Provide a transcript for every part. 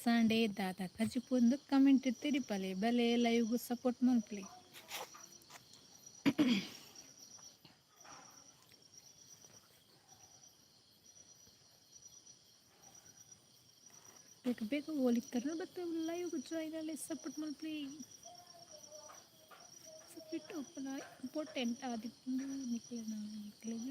ವರ್ಸಾಂಡೆ ದಾದ ಕಜಿಪುಂದು ಕಮೆಂಟ್ ತೆರಿಪಲೆ. ಬಲೆ ಲೈವ್ಗು ಸಪೋರ್ಟ್ ಮನ್ಪುಲೆ. ಬೇಗ ಬೇಗ ಓಲಿತ್ತರ ಬತ್ತೆ ಲೈವ್ ಜಾಯಿನ್ ಅಲ್ಲಿ ಸಪೋರ್ಟ್ ಮನ್ಪುಲೆ. ಸಪೋರ್ಟ್ ಉಪ್ಪುನ ಇಂಪಾರ್ಟೆಂಟ್ ಆದಿಪ್ಪುಂಡು ನಿಕ್ಲೆನ ನಿಕ್ಲೆಗ್.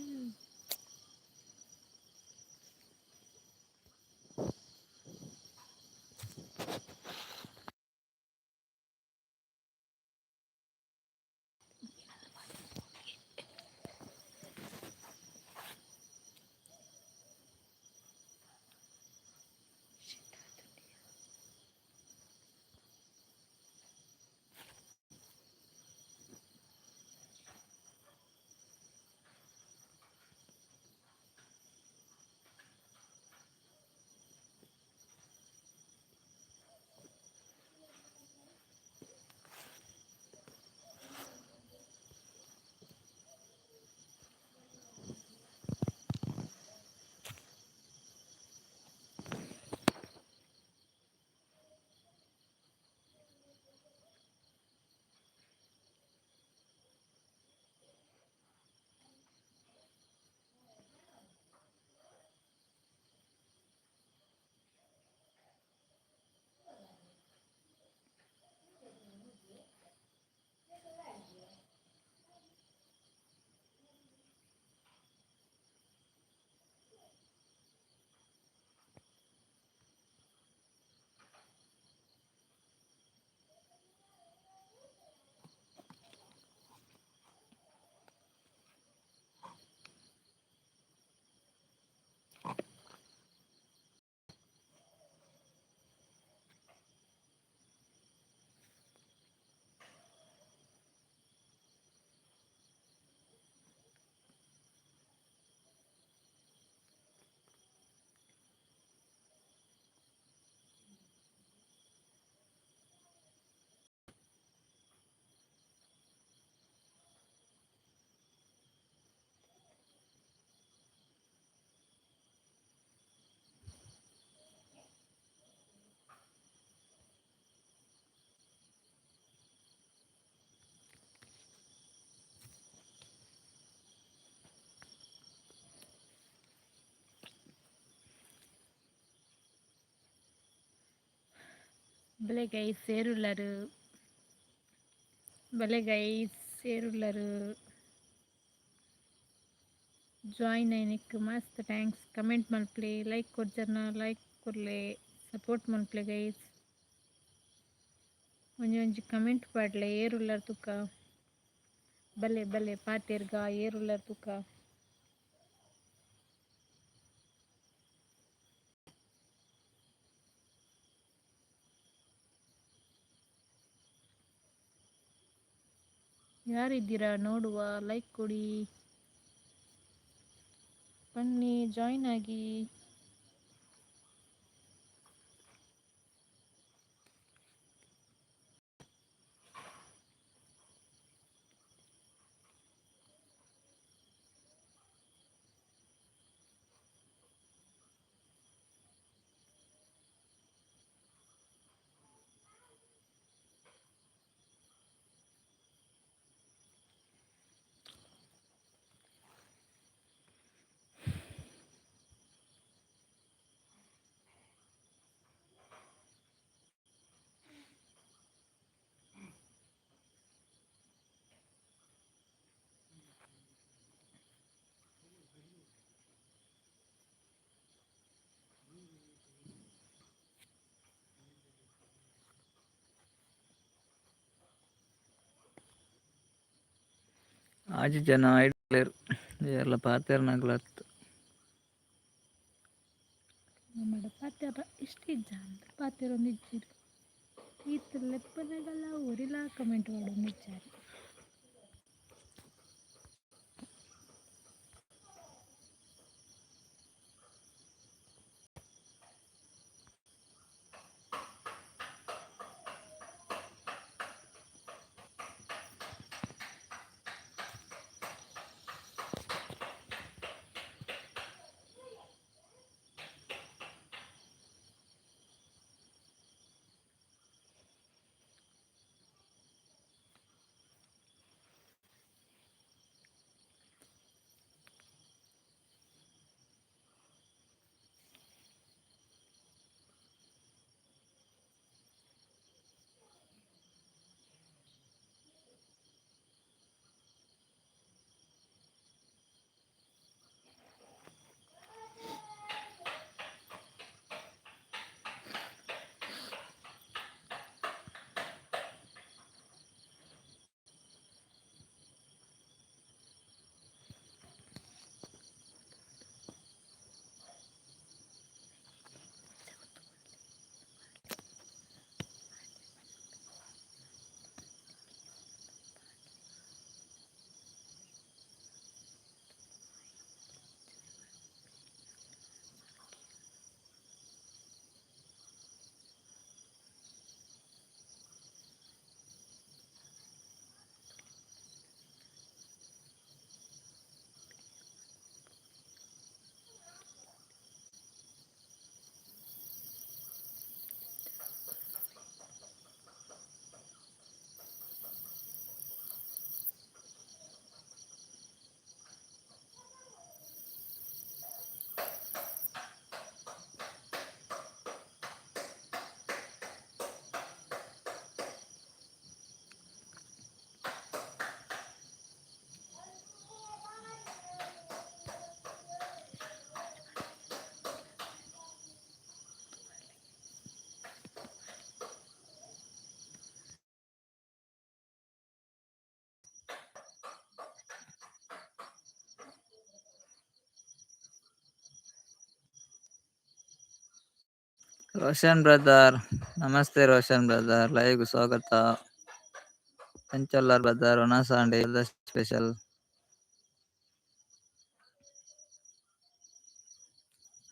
ಬಲೆ ಗೈಸ್, ಏರುಲ್ಲರು? ಬಲೆ ಗೈಸ್, ಏರುಲ್ಲರು? ಜಾಯಿನ್ ಆಯ್ನಿಕ್ ಮಸ್ತ್ thanks. Comment ಮಲ್ಪಲೆ. ಲೈಕ್ ಕೊರ್ಜರ್ನ ಲೈಕ್ ಕೊರ್ಲೆ, ಸಪೋರ್ಟ್ ಮಲ್ಪಲೆ ಗೈಸ್. ಒಂಜಿ ಒಂಜಿ ಕಮೆಂಟ್ ಪಾಡ್ಲೆ. ಏರುಲ್ಲರ್ ತುಕ್ಕ? ಬಲೆ ಬಲೆ, ಪಾತೆರ್ಗ. ಏರುಲ್ಲರ್ ತುಕ್ಕ? ಯಾರಿದ್ದೀರಾ ನೋಡುವ. ಲೈಕ್ ಕೊಡಿ, ಬನ್ನಿ, ಜಾಯಿನ್ ಆಗಿ. ಆಜಿ ಜನ ಐಡ್ಲೇರ್, ಏರ್ಲ ಪಾತೆರ್ನಗುಲತ್ತು. ನಮ್ಮಡ ಪಾತೆರ ಇಷ್ಟ ಇಜ್ಜ ಅಂತ ಪಾತೆರೊಂದು ಇಜ್ಜಿರು. ಈತ್ ಲೆಪ್ಪನಗಲ ಒರಿಲ ಕಮೆಂಟ್ ಮಾಡೋದು ಇಜ್ಜಾರಿ. ರೋಷನ್ ಬ್ರದರ್ ನಮಸ್ತೆ. ರೋಷನ್ ಬ್ರದರ್, ಲೈವ್ ಸ್ವಾಗತ. ಎಂಚೊಲ್ಲಾರ್ ಬ್ರದರ್? ಒನಸಾಂಡ್ ಸ್ಪೆಷಲ್.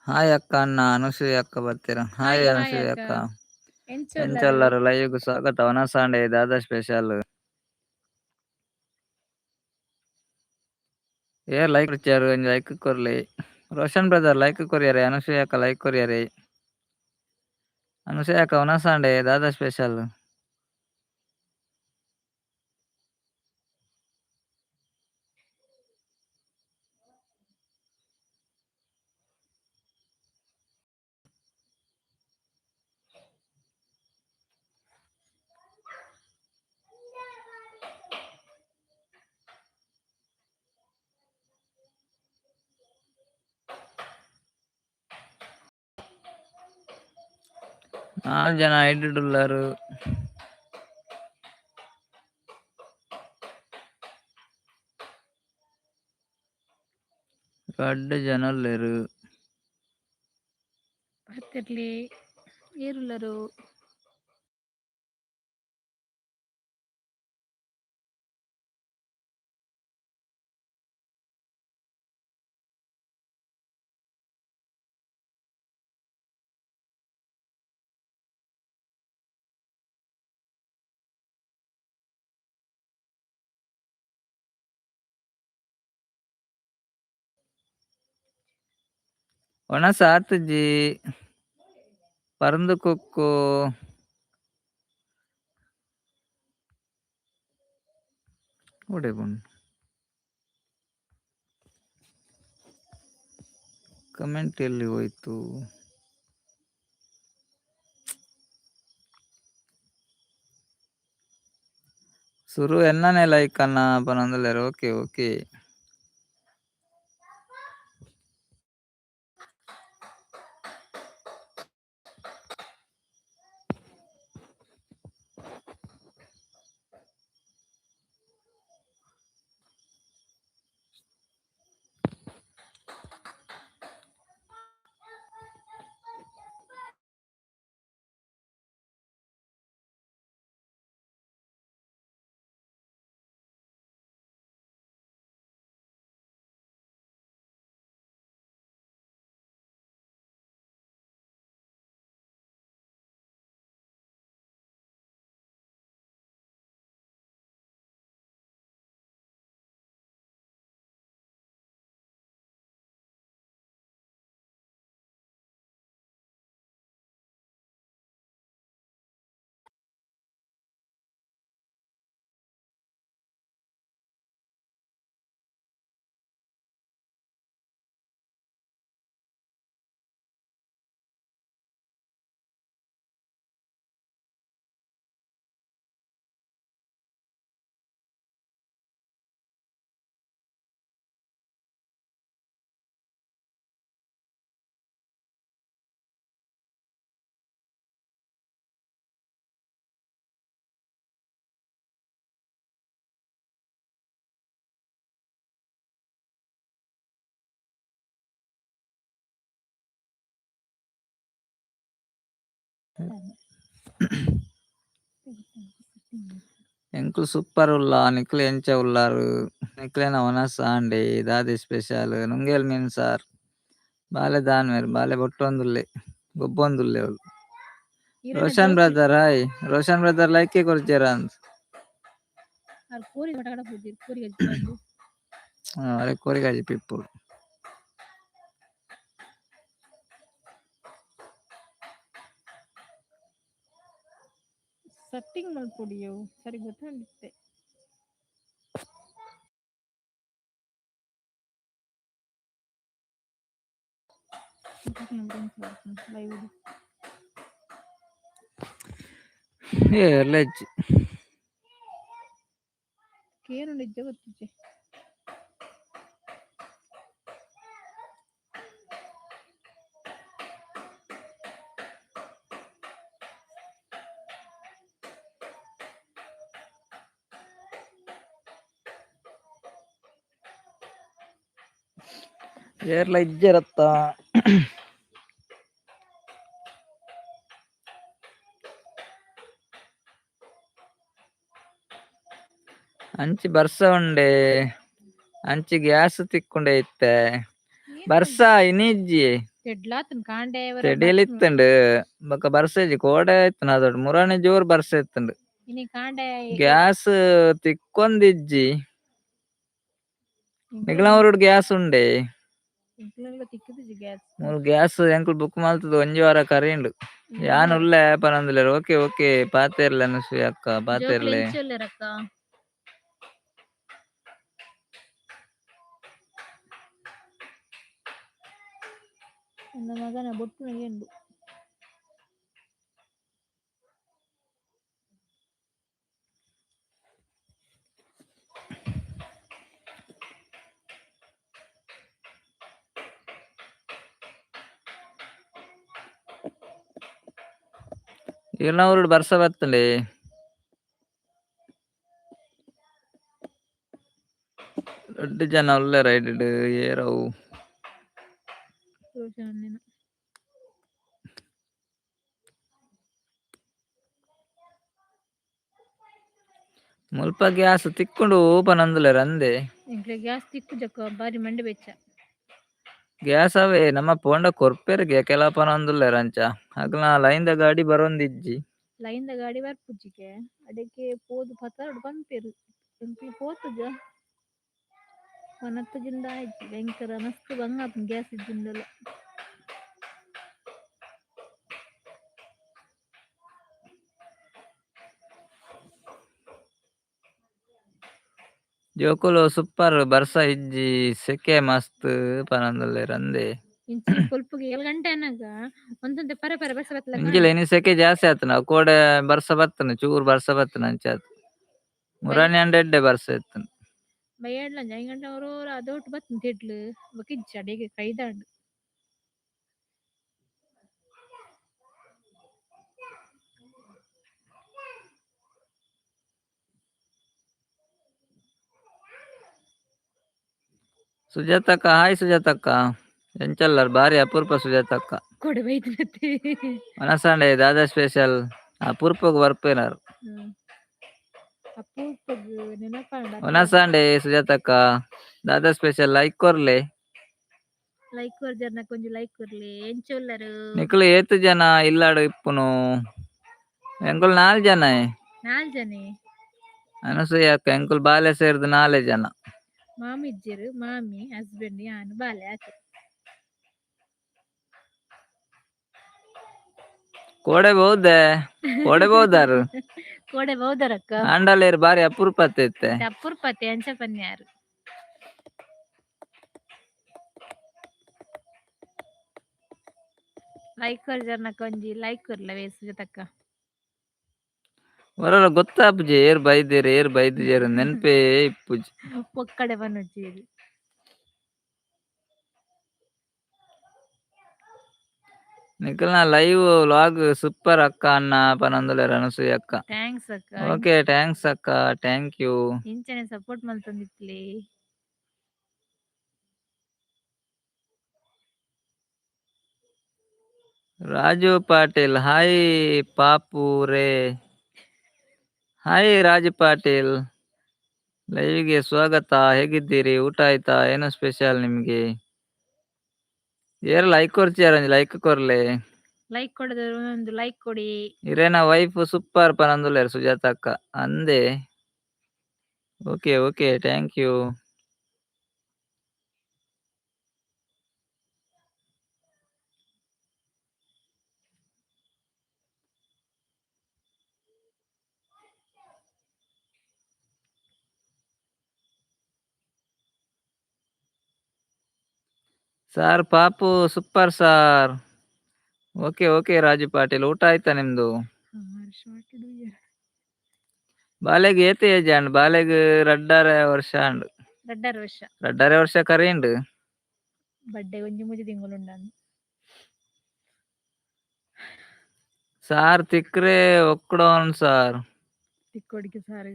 ಹಾಯ್ ಅಕ್ಕ, ಅಣ್ಣ. ಅನುಸೂಯ ಅಕ್ಕ ಬರ್ತೀರಾ? ಹಾಯ್ ಹಾಯ್ ಹಾಯ್ ಅನುಸೂಯ ಅಕ್ಕ. ಅಕ್ಕ. ಎಂಚೊಲ್ಲರು? ಎಂಚೊಲ್ಲರು? ಲೈವ್ ಸ್ವಾಗತ. ಒನಸಾಂಡೆ ದಾದಾ ಸ್ಪೆಷಲ್? ಏ ಲೈಕ್ ಕೊರ್ಚಾರು, ಒಂಜಿ ಲೈಕ್ ಕೊರ್ಲೆ. ರೋಷನ್ ಬ್ರದರ್, ಲೈಕ್ ಕೊರಿಯರೆ. ಅನುಸೂಯ ಅಕ್ಕ, ಲೈಕ್ ಕೊರಿಯರೆ. ಅನುಸೂಯ ಅಕ್ಕ, ಒನಸಾಂಡೆ ದಾದಾ ಸ್ಪೆಷಲ್? ನಾಲ್ ಜನ ಐಡುಡುಲ್ಲರು. ರಡ್ಡ್ ಜನ ಉಲ್ಲೆರ್. ಪಾತೆರ್ಲೆ, ಏರುಲ್ಲರು? ಒಣಸ್ ಆತುಜಿ ಪರ್ಂದ್ ಕುಕ್ಕು. ಓಡೆ ಪೋಂಡು? ಕಮೆಂಟ್ ಎಲ್ಲಿ ಹೋಯ್ತು? ಸುರು ಎನ್ನನೆ ಲೈಕ್ ಅನ್ನ ಪನೊಂದುಲ್ಲೆರ್. Okay okay. ಎಂಕುಲು ಸೂಪರ್ ಉಲ್ಲ, ನಿಕ್ಲು ಎಂಚ ಉಲ್ಲಾರು? ನಿಕ್ಲೆನ ಒನಸ್ ಆಂಡೆ ದಾದೆ ಸ್ಪೆಷಲ್? ನುಂಗೇಲ್ ಮೀನ್ ಸಾರ್. ಬಾಲೆ ದಾನ್ವೆರ್ ಬಾಲೆ ಬೊಟ್ಟೊಂದುಲ್ಲೆ, ಗೊಬ್ಬೊಂದುಲ್ಲೆ ಅವ್ಲು. ಈರೆನ ರೋಷನ್ ಜೋಕುಲು. Brother hi. Roshan brother, like ಕೊರ್ಜೆರಂದ್. ಆರ್ ಕೋರಿ ಮಟಕಡ ಪೂಜೆ ಕೋರಿ ಗಜ್ಜಿ. ಅರೆ ಕೋರಿಗಾಜಿ ಪಿಪ್ಪು. ಸೆಟ್ಟಿಂಗ್ ಮಲ್ಪೊಡಿಯವು ಸರಿ ಗೊತ್ತುಂಡಿತ್ತೆ. ಲೈವ್. ಏ ಲೆಜ್. ಕೇನುಂಡು ಇಜ್ಜ ಗೊತ್ತಿಜ್ಜಿ. ಏರ್ಲ ಇಜ್ಜೆರತ್ತ. ಅಂಚಿ ಬರ್ಸ ಉಂಡೆ, ಅಂಚಿ ಗ್ಯಾಸ್ ತಿಕ್ಕೊಂಡೆ ಇತ್ತೆ. ಬರ್ಸ ಇನಿಜ್ಜಿ. ತೆಡ್ಲಾತನ್ ಕಾಂಡೆ. ತೆಡಿಲ್ ಇತ್ತುಂಡು, ಬೊಕ ಬರ್ಸ ಇಜ್ಜಿ, ಕೋಡೆ ಇತ್ತುಂಡು. ಅದೊಡ್ ಮುರಾನಿ ಜೋರ್ ಬರ್ಸ ಇತ್ತುಂಡು. ಇನಿ ಕಾಂಡೆ. ಗ್ಯಾಸ್ ತಿಕ್ಕೊಂದಿಜ್ಜಿ. ನಿಗ್ಲ ಊರುಡು ಗ್ಯಾಸ್ ಉಂಡೆ? ತಿಕ್ಕುದಿಜ್ಜಿ ಗ್ಯಾಸ್. ಮೂಲು ಗ್ಯಾಸ್ ಎಂಕುಲು ಬುಕ್ ಮಲ್ತುದು ಒಂಜಿ ವಾರ ಕರೀಂಡು. ಯಾನ್ ಉಲ್ಲೆ ಪನೊಂದುಲ್ಲೆರ್. ಓಕೆ ಓಕೆ, ಪಾತೆರ್ಲೆ ಅನಸೂಯ ಅಕ್ಕ, ಪಾತೆರ್ಲೆ. ಎಂಚ ಉಲ್ಲೆರಕ್ಕ? ನನ್ನ ಮಗನ ಬೊಟ್ಟು ಉಂಡು. ಈರ್ನ ಊರುಡು ಬರ್ಸ ಬತ್ತುಂಡೆ? ರಡ್ಡ್ ಜನ ಉಲ್ಲೆರ್ ಐಡಿಡ್, ಏರವು? ಮುಲ್ಪ ಗ್ಯಾಸ್ ತಿಕ್ಕುಂಡು ಪನೊಂದುಲ್ಲೆರ್ ಅಂದೆ. ಎಂಕ್ಲೆ ಗ್ಯಾಸ್ ತಿಕ್ಕುಜಕ್ಕ, ಬಾರಿ ಮಂಡೆ ಬೆಚ್ಚ. ಗ್ಯಾಸ್ ಅವೇ ನಮ್ಮ ಪೋಂಡ ಕೊರ್ಪೆರ್ಗೆ ಕೆಲವು ಪನೊಂದುಲ್ಲೆರ್ ಅಂಚ. ಅಗ್ಲ್ನ ಲೈನ್ ದ ಗಾಡಿ ಬರೊಂದಿಜ್ಜಿ. ಲೈನ್ ದ ಗಾಡಿ ಬರ್ಪುಜಿಗೆ, ಅಡೆಗೆ ಪೋದು ಪತಾರೊಡು ಪನ್ಪೆರ್. ಎಂಕ್ಲು ಪೋತುಜ, ವನತ್ತುಜಿಂದ ಆಯ್ತು. ಭಯಂಕರ ಮಸ್ತ್ ಬಂಗ ಆಪುಂಡು ಗ್ಯಾಸ್ ಇಜ್ಜಿಂಡಲ. ಜೋಕುಲು ಸೂಪರ್, ಬರ್ಸ ಇಜ್ಜಿ, ಸೆಕೆ ಮಸ್ತ್ ಪನೊಂದುಲ್ಲೆರ್ ಅಂದೆ. ಇಂಚಿ ಕೊಲ್ಪುಗೆ 7 ಗಂಟೆ ಆನಗ ಒಂತೊಂತೆ ಪರ ಪರ ಬರ್ಸ ಬತ್ತಲ. ಇಂಜಿಲ ಇನಿ ಸೆಕೆ ಜಾಸ್ತಿ ಆತುಂಡು. ಅವು ಕೋಡೆ ಬರ್ಸ ಬತ್ತುಂಡು, ಚೂರು ಬರ್ಸ ಬತ್ತುಂಡು ಅಂಚಾತ್. ಮುರಾನಿ ಆಂಡ ಎಡ್ಡೆ ಬರ್ಸ ಇತ್ತುಂಡು. ಬಯ್ಯಡ್ಲಂಜ 5 ಗಂಟೆ ಒರೋರ ಅದೊಟ್ಟು ಬತ್ತುಂಡು ತೆಡ್ಲು, ಬೊಕ ಇಜ್ಜಿ, ಅಡೆಗೆ ಕೈದಾಂಡ್. ಸುಜಾತಕ್ಕ, ಹಾಯ್ ಸುಜಾತಕ್ಕ, ಎಂಚಲ್ಲರ್? ಬಾರಿ ಅಪರೂಪ ಸುಜಾತಕ್ಕ. ಕೋಡೆ ಬೈದಿನತೆ. ವನಸಾಂಡೆ ದಾದಾ ಸ್ಪೆಷಲ್? ಅಪರೂಪಗ್ ಬರ್ಪೇನಾರ್. ಅಪರೂಪಗ್ ನೆನಪಾಂಡ. ವನಸಾಂಡೆ ಸುಜಾತಕ್ಕ, ದಾದಾ ಸ್ಪೆಷಲ್? ಲೈಕ್ ಕೊರ್ಲೆ. ಲೈಕ್ ಕೊರ್ಜರ್ನ ಒಂಜಿ ಲೈಕ್ ಕೊರ್ಲೆ. ಎಂಚ ಉಲ್ಲರು? ನಿಕುಲು ಏತ್ ಜನ ಇಲ್ಲಾಡ್ ಇಪ್ಪುನು? ಎಂಕುಲು 4 ಜನ. 4 ಜನ. ಅನಸೂಯ ಅಕ್ಕ, ಎಂಕುಲು ಬಾಲೆ ಸೇರ್ದು 4 ಜನ. ಮಾಮಿ ಇಜ್ಜೆರ್, ಮಾಮಿ, ಹಸ್ಬೆಂಡ್, ಯಾನ್, ಬಾಲೆ ಆತೆ. ಕೋಡೆ ಬೋದೆ, ಕೋಡೆ ಬೋದಾರು. ಕೋಡೆ ಬೋದರಕ್ಕ. ಆಂಡಲೇರ್ ಬಾರಿ ಅಪರೂಪತೆ ಇತ್ತೆ. ಅಪರೂಪತೆ, ಅಂಚ ಪನ್ಯಾರು. ಲೈಕ್ ಕೊರ್ಜರ್ನ ಒಂಜಿ ಲೈಕ್ ಕೊರ್ಲೆ ಸುಜಾತಕ್ಕ. ಒರೊರ ಗೊತ್ತಾಪುಜಿ, ಏರ್ ಬೈದೆರ್ ಏರ್ ಬೈದಿಜೆರ್ ನೆನ್ಪೇ ಇಪ್ಪುಜಿ. ಪೊಕ್ಕಡೆ ಪನ್ನುಜ್ಜೆರ್. ನಿಕಲ್ನ ಲೈವ್ ವ್ಲಾಗ್ ಸೂಪರ್ ಅಕ್ಕ ಅಣ್ಣ ಪನೊಂದುಲ್ಲೆರ್ ಅನಸೂಯ ಅಕ್ಕ. Thanks ಅಕ್ಕ. ಓಕೆ, thanks ಅಕ್ಕ, thank you. ಇಂಚನೆ ಸಪೋರ್ಟ್ ಮಲ್ತೊಂದಿತ್ಲೆ. ರಾಜು ಪಾಟೀಲ್, ಹಾಯ್ ಪಾಪು ರೇ. ಹಾಯ್ ರಾಜು ಪಾಟೀಲ್, ಲೈವ್ಗೆ ಸ್ವಾಗತ. ಹೇಗಿದ್ದೀರಿ? ಊಟ ಆಯ್ತಾ? ಏನು ಸ್ಪೆಷಲ್ ನಿಮ್ಗೆ? ಏರ್ ಲೈಕ್ ಕೊರ್ಚಿಯಾರ, ಒಂಜಿ ಲೈಕ್ ಕೊರ್ಲೆ. ಲೈಕ್ ಕೊಡದವರು ಒಂದೊಂದು ಲೈಕ್ ಕೊಡಿ. ಇರೇನ ವೈಫ್ ಸೂಪರ್ ಪನೊಂದುಲ್ಲೆರ್ ಸುಜಾತ ಅಕ್ಕ ಅಂದೆ. Okay okay, thank you. Sir, Papu super sir. Okay okay Raju Patil, ಊಟ ಆಯ್ತಾ ನಿಮ್ದು? ಬಾಲೆಗ್ ಏತ್ ಏಜ್ ಆಂಡ್? ಬಾಲೆಗ್ 2.5 ವರ್ಷ ಆಂಡ್. 2.5 ವರ್ಷ. 2.5 ವರ್ಷ ಕರೀಂಡು. ಬಡ್ಡೆ ಒಂಜಿ ಮೂಜಿ ತಿಂಗಳು ಉಂಡಾಂದು. ಸಾರ್ ತಿಕ್ರೆ ಒಕ್ಕಡೋನ್ ಸಾರ್. ತಿಕ್ಕೊಡಿಗೆ sir.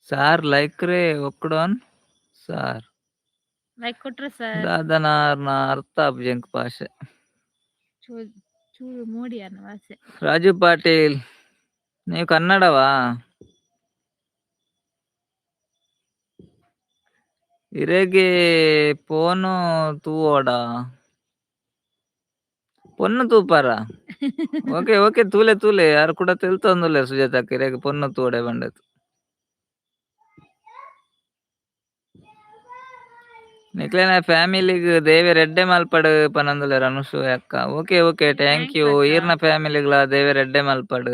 Sir like ರೇ ಒಕ್ಕಡೋನ್ ಸಾರ್. ಲೈಕ್ ಕೊಟ್ರ ಸರ್. ದಾದನಾರ್ನ ಅರ್ಥ ಆಪುಜಿ ಎಂಕ್ ಭಾಷೆ. ಚೂರು ಮೋಡಿ ಅನ್ನ ಭಾಷೆ. ರಾಜು ಪಾಟೀಲ್. ನೀವು ಕನ್ನಡವಾ? ಇರೆಗೆ ಪೋನು ತೂವೊಡ? ಪೊನ್ನು ತೂಪಾರ? ಓಕೆ ಓಕೆ, ತೂಲೆ ತೂಲೆ. ಯಾರು ಕೂಡ ತೆಲ್ತೊಂದುಲ್ಲೆರ್ ಸುಜಾತಕ್ಕ ಇರೆಗ್ ಪೊನ್ನು ತೂವೊಡೆ ಪಂಡದ್. ನಿಕ್ಲೆನ ಫ್ಯಾಮಿಲಿಗ್ ದೇವೆರ್ ಎಡ್ಡೆ ಮಲ್ಪಡ್ ಪನೊಂದುಲ್ಲೆರ್ ಅನುಸೂಯ ಅಕ್ಕ. Okay okay, thank thanks you. ಅಕ್ಕ. ಈರ್ನ ಫ್ಯಾಮಿಲಿಗ್ಲಾ ದೇವೆರ್ ಎಡ್ಡೆ ಮಲ್ಪಡ್.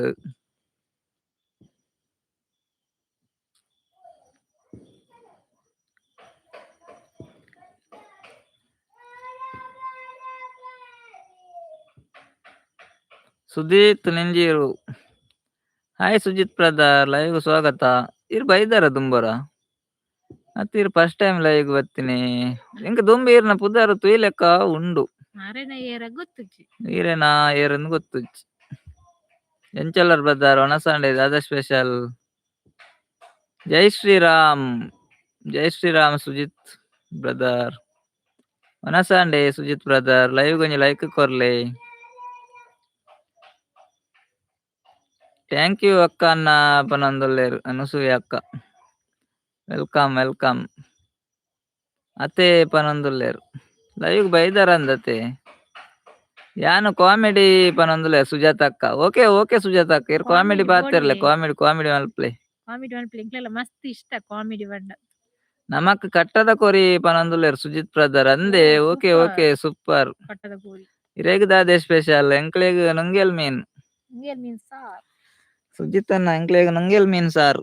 ಸುದೀತ್ ನಿಂಜೀರು, ಹಾಯ್ ಸುಜಿತ್ ಬ್ರದರ್, ಲೈವ್ ಸ್ವಾಗತ. ಇರ್ ಬೈದಾರ ದುಂಬರ ಅತ್ತ್? ಇರ್ first time live ಬತ್ತಿನಿ. ಎಂಕ್ ದುಂಬು ಈರ್ನ ಪುದರ್ ತೂಯಿಲೆಕ್ಕ ಉಂಡು. ಮಾರೆನ ಏರ ಗೊತ್ತುಜ್ಜಿ. ಈರೆನ ಏರಂದ್ ಗೊತ್ತುಜ್ಜಿ. ಎಂಚೊಲ್ಲರ್ ಬ್ರದರ್? ಒಣಸಾಂಡೆ ದಾದ ಸ್ಪೆಷಲ್? ಜೈ ಶ್ರೀರಾಮ್, ಜೈ ಶ್ರೀರಾಮ್ ಸುಜಿತ್ ಬ್ರದರ್. ಒಣಸಾಂಡೆ ಸುಜಿತ್ ಬ್ರದರ್, ಲೈವ್ ಒಂಜಿ ಲೈಕ್ ಕೊರ್ಲೆ. Thank you ಅಕ್ಕ ಅನ್ನ ಪನೊಂದುಲ್ಲೆರ್ ಅನುಸೂಯ ಅಕ್ಕ. Welcome welcome. ಅತೆ ಪನೊಂದುಲ್ಲೆರ್ ಲೈವ್ ಬೈದಾರಂದತೆ. ಯಾನು ಕಾಮಿಡಿ ಪನೊಂದುಲ್ಲೆರ್ ಸುಜಾತ ಅಕ್ಕ. ಓಕೆ ಓಕೆ ಸುಜಾತ ಅಕ್ಕ, ಇರ್ ಕಾಮಿಡಿ ಕಾಮಿಡಿ ಪಾತೆರ್ಲೆ. ಬೋಡಿ. ಕಾಮಿಡಿ ಕಾಮಿಡಿ ಮಲ್ಪ್ಲೆ. ಕಾಮಿಡಿ ಮಲ್ಪಲೆ, ಎಂಕ್ಲೆಲ ಮಸ್ತ್ ಇಷ್ಟ ಕಾಮಿಡಿ ಪಂಡ. ನಮಕ್ ಕಟ್ಟದ ಕೋರಿ ಪನೊಂದುಲ್ಲೆರ್ ಸುಜಿತ್ ಬ್ರದರ್. ಓ ಅಂದೆ, okay okay. Super. Super. ಕಟ್ಟದ ಕೋರಿ. ಇರೆಗ್ ದಾದೆ ಸ್ಪೆಷಲ್? ಎಂಕ್ಲೆಗ್ ನುಂಗೆಲ್ ಮೀನ್. ನುಂಗೇಲ್ ಮೀನ್ ಸಾರ್. ಸುಜಿತ್ ಅಣ್ಣ, ಎಂಕ್ಲೆಗ್ ನುಂಗೆಲ್ ಮೀನ್ ಸಾರ್.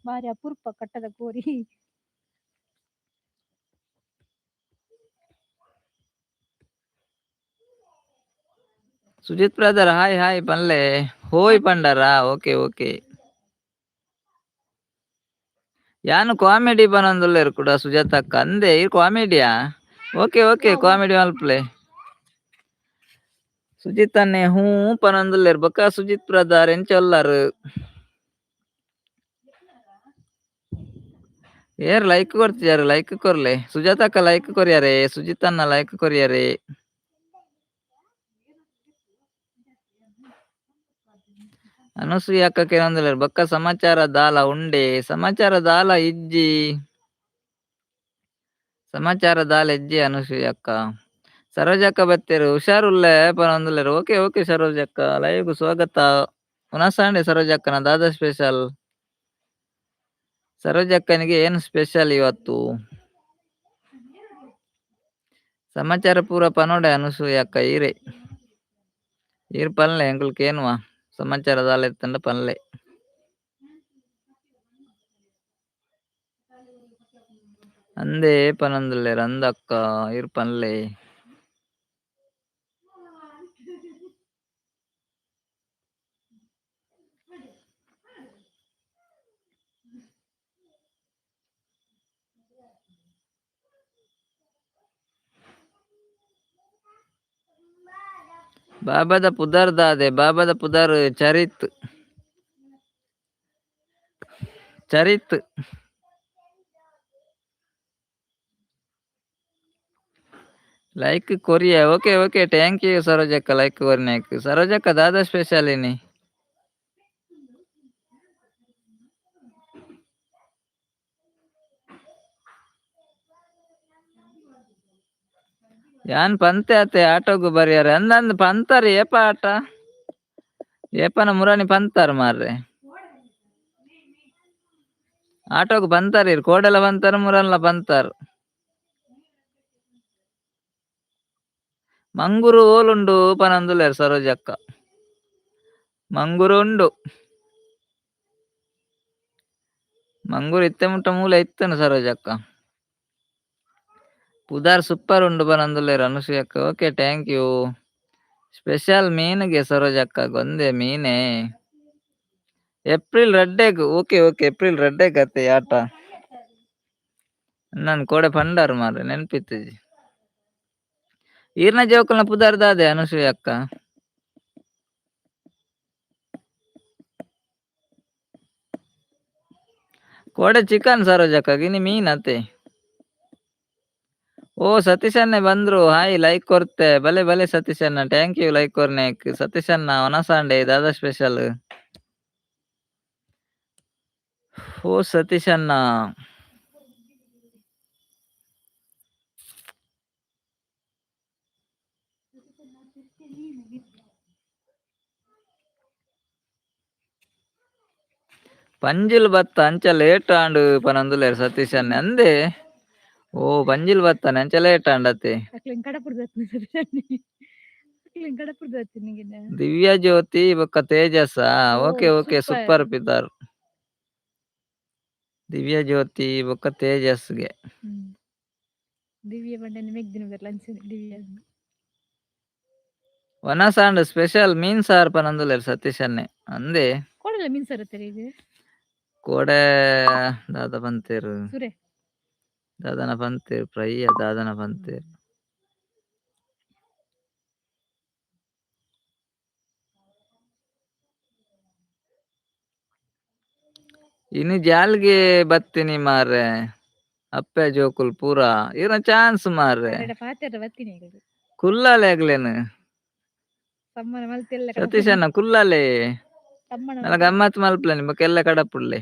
ಬಾರಿ ಅಪರೂಪ ಕಟ್ಟದ ಕೋರಿ. Sujith brother hi hi ಪನ್ಲೆ. ಹೋಯ್ ಪಂಡರಾ? Okay okay. ಯಾನು ಕಾಮಿಡಿ ಪನೊಂದುಲ್ಲೆರ್ ಕೂಡ ಸುಜಾತಕ್ಕ. ಅಂದೆ, ಈ ಕಾಮಿಡಿಯಾ? Okay okay, comedy ಮಲ್ಪ್ಲೆ. ಸುಜಿತ್ ಅನ್ನೆ ಹೂ ಪನೊಂದುಲ್ಲೆರ್. ಬೊಕ್ಕ Sujith brother ಎಂಚೊಲ್ಲರ್? Hair like ಕೊರ್ತಿಜಾರ್? Like ಕೊರ್ಲೆ. ಸುಜಾತಕ್ಕ like ಕೊರಿಯರೆ, Sujith ಅಣ್ಣ ಲೈಕ್ ಕೊರಿಯರೆ. ಅನಸೂಯ ಅಕ್ಕ ಕೇನೊಂದುಲ್ಲೆರ್ ಬೊಕ್ಕ ಸಮಾಚಾರ ದಾಲ ಉಂಡೆ? ಸಮಾಚಾರ ದಾಲ ಇಜ್ಜಿ, ಸಮಾಚಾರ ದಾಲ ಇಜ್ಜಿ ಅನಸೂಯ ಅಕ್ಕ. ಸರೋಜಕ್ಕ ಬತ್ತೆರ್, ಹುಷಾರುಲ್ಲೆ ಪನೊಂದುಲ್ಲೆರ್. ಓಕೆ ಓಕೆ ಸರೋಜಕ್ಕ, ಲೈವ್ ಸ್ವಾಗತ. ಉನಸಾಂಡೆ ಸರೋಜಕ್ಕನ? ದಾದಾ ಸ್ಪೆಷಲ್? ಸರೋಜಕ್ಕನಿಗೆ ಏನು ಸ್ಪೆಷಲ್ ಇವತ್ತು? ಸಮಾಚಾರ ಪೂರ ಪನೋಡೆ ಅನಸೂಯ ಅಕ್ಕ. ಈರೆ ಈರ್ ಪನ್ಲೆ, ಎಂಕುಲು ಕೇನುವ. ಸಮಾಚಾರ ದಾಲ ಇತ್ತಂಡ ಪನ್ಲೆ. ಅಂದೇ ಪನೊಂದುಲ್ಲೆರ್. ಅಂದಕ್ಕ, ಈರ್ ಪನ್ಲೆ. ಬಾಬಾದ ಪುದರ್ ದಾದೆ? ಬಾಬಾದ ಪುದರ್ Charit. Charit like Korea. Okay okay, thank you ಸರೋಜಕ್ಕ like ಕೊರಿನಾಕ್. ಸರೋಜಕ್ಕ ದಾದಾ ಸ್ಪೆಷಲ್ ಇನಿ? ಯಾನ್ ಪಂತೆ ಅತೆ ಆಟೋಗು ಬರಿಯರೆ ಅಂದಂದ್ ಪಂತಾರ. ಏಪ ಆಟ ಏಪನ ಮುರಾನಿ ಪಂತಾರ ಮಾರ್ರೆ. ಆಟೋಗು ಬಂತಾರ ಇರ್ ಕೋಡೆಲ ಬಂತಾರ, ಮುರನ್ಲ ಬಂತಾರ. ಮಂಗುರು ಓಲುಂಡು ಪನೊಂದುಲ್ಲೆರ್ ಸರೋಜಕ್ಕ. ಮಂಗುರು ಉಂಡು, ಮಂಗುರು ಇತ್ತೆ ಮುಟ್ಟ ಮೂಲ ಇತ್ತನು ಸರೋಜಕ್ಕ. ಪುದಾರ್ ಸೂಪರ್ ಉಂಡು ಪನೊಂದುಲ್ಲೆರ್ ಅನುಸೂಯಕ್ಕ. Okay, thank you. Special ಮೀನುಗೆ ಸರೋಜಕ್ಕ, Gonde ಮೀನೆ. April ರಡ್ಡೆಗ್. Okay okay, April ರಡ್ಡೆಗ್ ಅತ್ತೆ ಆಟ. ನನ್ ಕೋಡೆ ಪಂಡಾರ್ ಮಾರ್ರೆ, ನೆನ್ಪಿತ್ತಿಜಿ. ಈರ್ನ ಜೋಕುಲ್ನ ಪುದರ್ ದಾದೆ ಅನುಸೂಯ ಅಕ್ಕ? ಕೋಡೆ ಚಿಕನ್ ಸರೋಜಕ್ಕ, ಗಿನಿ ಮೀನ್ ಅತ್ತೆ. ಓ ಸತೀಶನ್ನೇ ಬಂದ್ರು, ಹಾಯ್ ಲೈಕ್ ಕೊರ್ತೆ. ಬಲೆ ಬಲೆ ಸತೀಶಣ್ಣ, thank you like ಕೊರ್ನೇಕ್. ಸತೀಶಣ್ಣ ಒನಸಾಂಡೆ ದಾದಾ ಸ್ಪೆಷಲ್? ಓ ಸತೀಶ್ ಅಣ್ಣ. ಪಂಜಿಲ್ ಬತ್ತ ಅಂಚ ಲೇಟ್ ಆಂಡ್ ಪನೊಂದುಲ್ಲೆರ್ ಸತೀಶ್ ಅಣ್ಣೆ ಅಂದೆ. ಓ ಪಂಜಿಲ್ ಬತ್ತಾನೆ ಅಂಚ ಲೇಟ್ ಆಂಡ್ ಅತೆ. ಅಕ್ಲೆನ್ ಕಡಪುಡ್ದು ಅಕ್ಲೆನ್ ಕಡಪುಡ್ದು ಬತ್ತಿನಿಗಿನ. ದಿವ್ಯ ಜ್ಯೋತಿ ಬೊಕ್ಕ ತೇಜಸ್. ಓ okay okay super. Super ಪಿದಾರ್. ದಿವ್ಯ ಜ್ಯೋತಿ ಬೊಕ್ಕ ತೇಜಸ್ಗೆ. ದಿವ್ಯ ಪಂಡ ಮೆಗ್ದಿನ ಬರ್ಲ ಅಂಚನೆ ದಿವ್ಯ. ವನಸಾಂಡ್ ಸ್ಪೆಷಲ್ ಮೀನ್ ಸಾರ್ ಪನೊಂದುಲ್ಲೆರ್ ಸತೀಶ್ ಅಣ್ಣೆ ಅಂದೆ. ಕೋಡಲ ಮೀನ್ ಸಾರ್ ಈಗ? ಕೋಡೆ ದಾದ ಪಂತೆರ್. ಸುರೆ. ದಾದನ ಪಂತೆರ್ ಫ್ರೈ ದಾದನ ಪಂತೆರ್. ಇನಿ ಜಾಲ್ಗೆ ಬತ್ತಿನಿ ಮಾರ್ರೆ ಅಪ್ಪೆ ಜೋಕುಲ್ ಪೂರಾ ಇರ್ನ ಚಾನ್ಸ್ ಮಾರ್ರೆ. ಅರೆಡ ಪಾತೆರ ಬತ್ತಿನಿ. ಕುಲ್ಲಾಲೆ ಅಗ್ಲೇನ್. ತಮ್ಮನ ಮಲ್ತೆಲ್ಲ. ಸತೀಶ್ ಅಣ್ಣ ಕುಲ್ಲಾಲೆ. ತಮ್ಮನ ನನ ಗಮ್ಮತ್ ಮಲ್ಪುಲೆ ಬೊಕ ಎಲ್ಲ ಕಡಪುಡ್ಲೆ.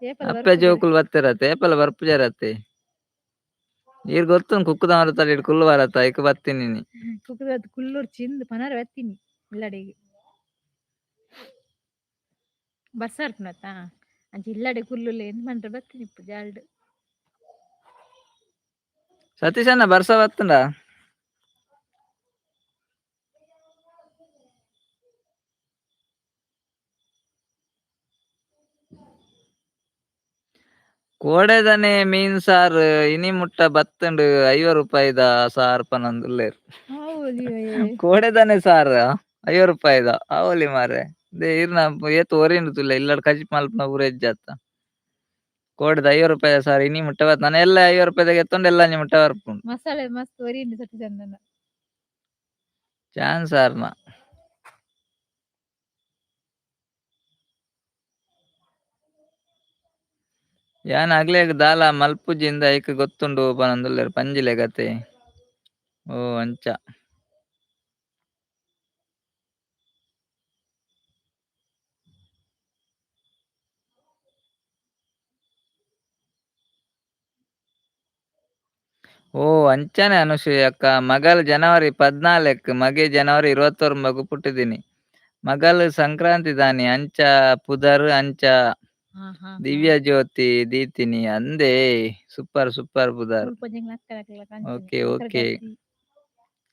ಏಪಲ ಅಪ್ಪೆ ಬರ್ಪುಜೆರ್. ಜೋಕುಲು ಬತ್ತೆರತ್ತೆ ಏಪಲ ಬರ್ಪುಜರತ್ತೆ. ಈರ್ ಗೊತ್ತುಂಡು ಕುಕ್ಕುದ ಮರತ ಕುಲ್ಲು ಬರತ್ತ ಐಕ್ ಬತ್ತಿನಿ. ಕುಕ್ಕುದ ಕುಲ್ಲೊರ್ಚಿ ಇಂದ್ ಪನರ ಬತ್ತಿನಿ ಇಲ್ಲಡೆಗ್. ಬಸ್ ಬರ್ಪುನತ್ತ ಅಂಚ ಇಲ್ಲಡೆ ಕುಲ್ಲುಲೆ ಇಂದ್ ಪಂಡ್ರೆ ಬತ್ತಿನಿ ಇಪ್ಪು ಜಾಲ್ಡ್. ಸತೀಶ್ ಅಣ್ಣ ಬರ್ಸ ಬತ್ತುಂಡ? ಕೋಡೆದನೆ ಮೀನ್ ಸಾರ್ ಇನಿ ಮುಟ್ಟ ಬತ್ತುಂಡು 50 ರೂಪಾಯಿದ ಸಾರ್ ಪನೊಂದುಲ್ಲೆರ್. ಹೌದು. ಕೋಡೆದನೆ ಸಾರ್ 50 ರೂಪಾಯಿದ ಆವೊಲಿ ಮಾರ್ರೆ. ದೇ ಇರ್ನ ಏತ್ ಒರಿಂಡು ತೂಲೆ ಇಲ್ಲಡ್ ಕಜಿಪ್ ಮಲ್ಪುನ ಪೂರ ಇಜ್ಜತ್ತ. ಕೋಡೆದ 50 ರೂಪಾಯಿದ ಸಾರ್ ಇನಿ ಮುಟ್ಟ ಬತ್ತ್ ನನ ಎಲ್ಲ 50 ರೂಪಾಯಿದ ಗೆತ್ತೊಂಡು ಎಲ್ಲ ಒಂಜಿ ಮುಟ್ಟ ಬರ್ಪುಂಡು. ಮಸಾಲೆ ಮಸ್ತ್ ಒರಿಂಡು ಸತೀಶ್ ಅಣ್ಣನ. ಚಾನ್ಸ್ ಆರ್ನ. ಯಾನ್ ಅಗ್ಲೆಗ್ ದಾಲ ಮಲ್ಪುಜಿಂದ್ ಐಕ್ ಗೊತ್ತುಂಡು ಪನೊಂದುಲ್ಲೆರ್ ಪಂಜಿಲೆ ಕತೆ. ಓ ಅಂಚ. ಓ ಅಂಚನೆ ಅನುಸೂಯ ಅಕ್ಕ ಮಗಲ್ ಜನವರಿ 14 ಮಗೆ ಜನವರಿ 29 ಪುಟ್ಟಿದಿನಿ. ಮಗಲ್ ಸಂಕ್ರಾಂತಿ ದಾನಿ ಅಂಚ ಪುದರ್ ಅಂಚ ಹಾ ಹಾ. ದಿವ್ಯ ಜ್ಯೋತಿ ದೀತಿನಿ ಅಂದೇ ಸೂಪರ್ ಸೂಪರ್ ಪುದರ್. ಮುಲ್ಪ ಎಂಕ್ಲ ಅಕ್ಕನಕ್ಲೆಗ್ ಅಂಚನೆ. Okay okay. ಸಂಕ್ರಾಂತಿ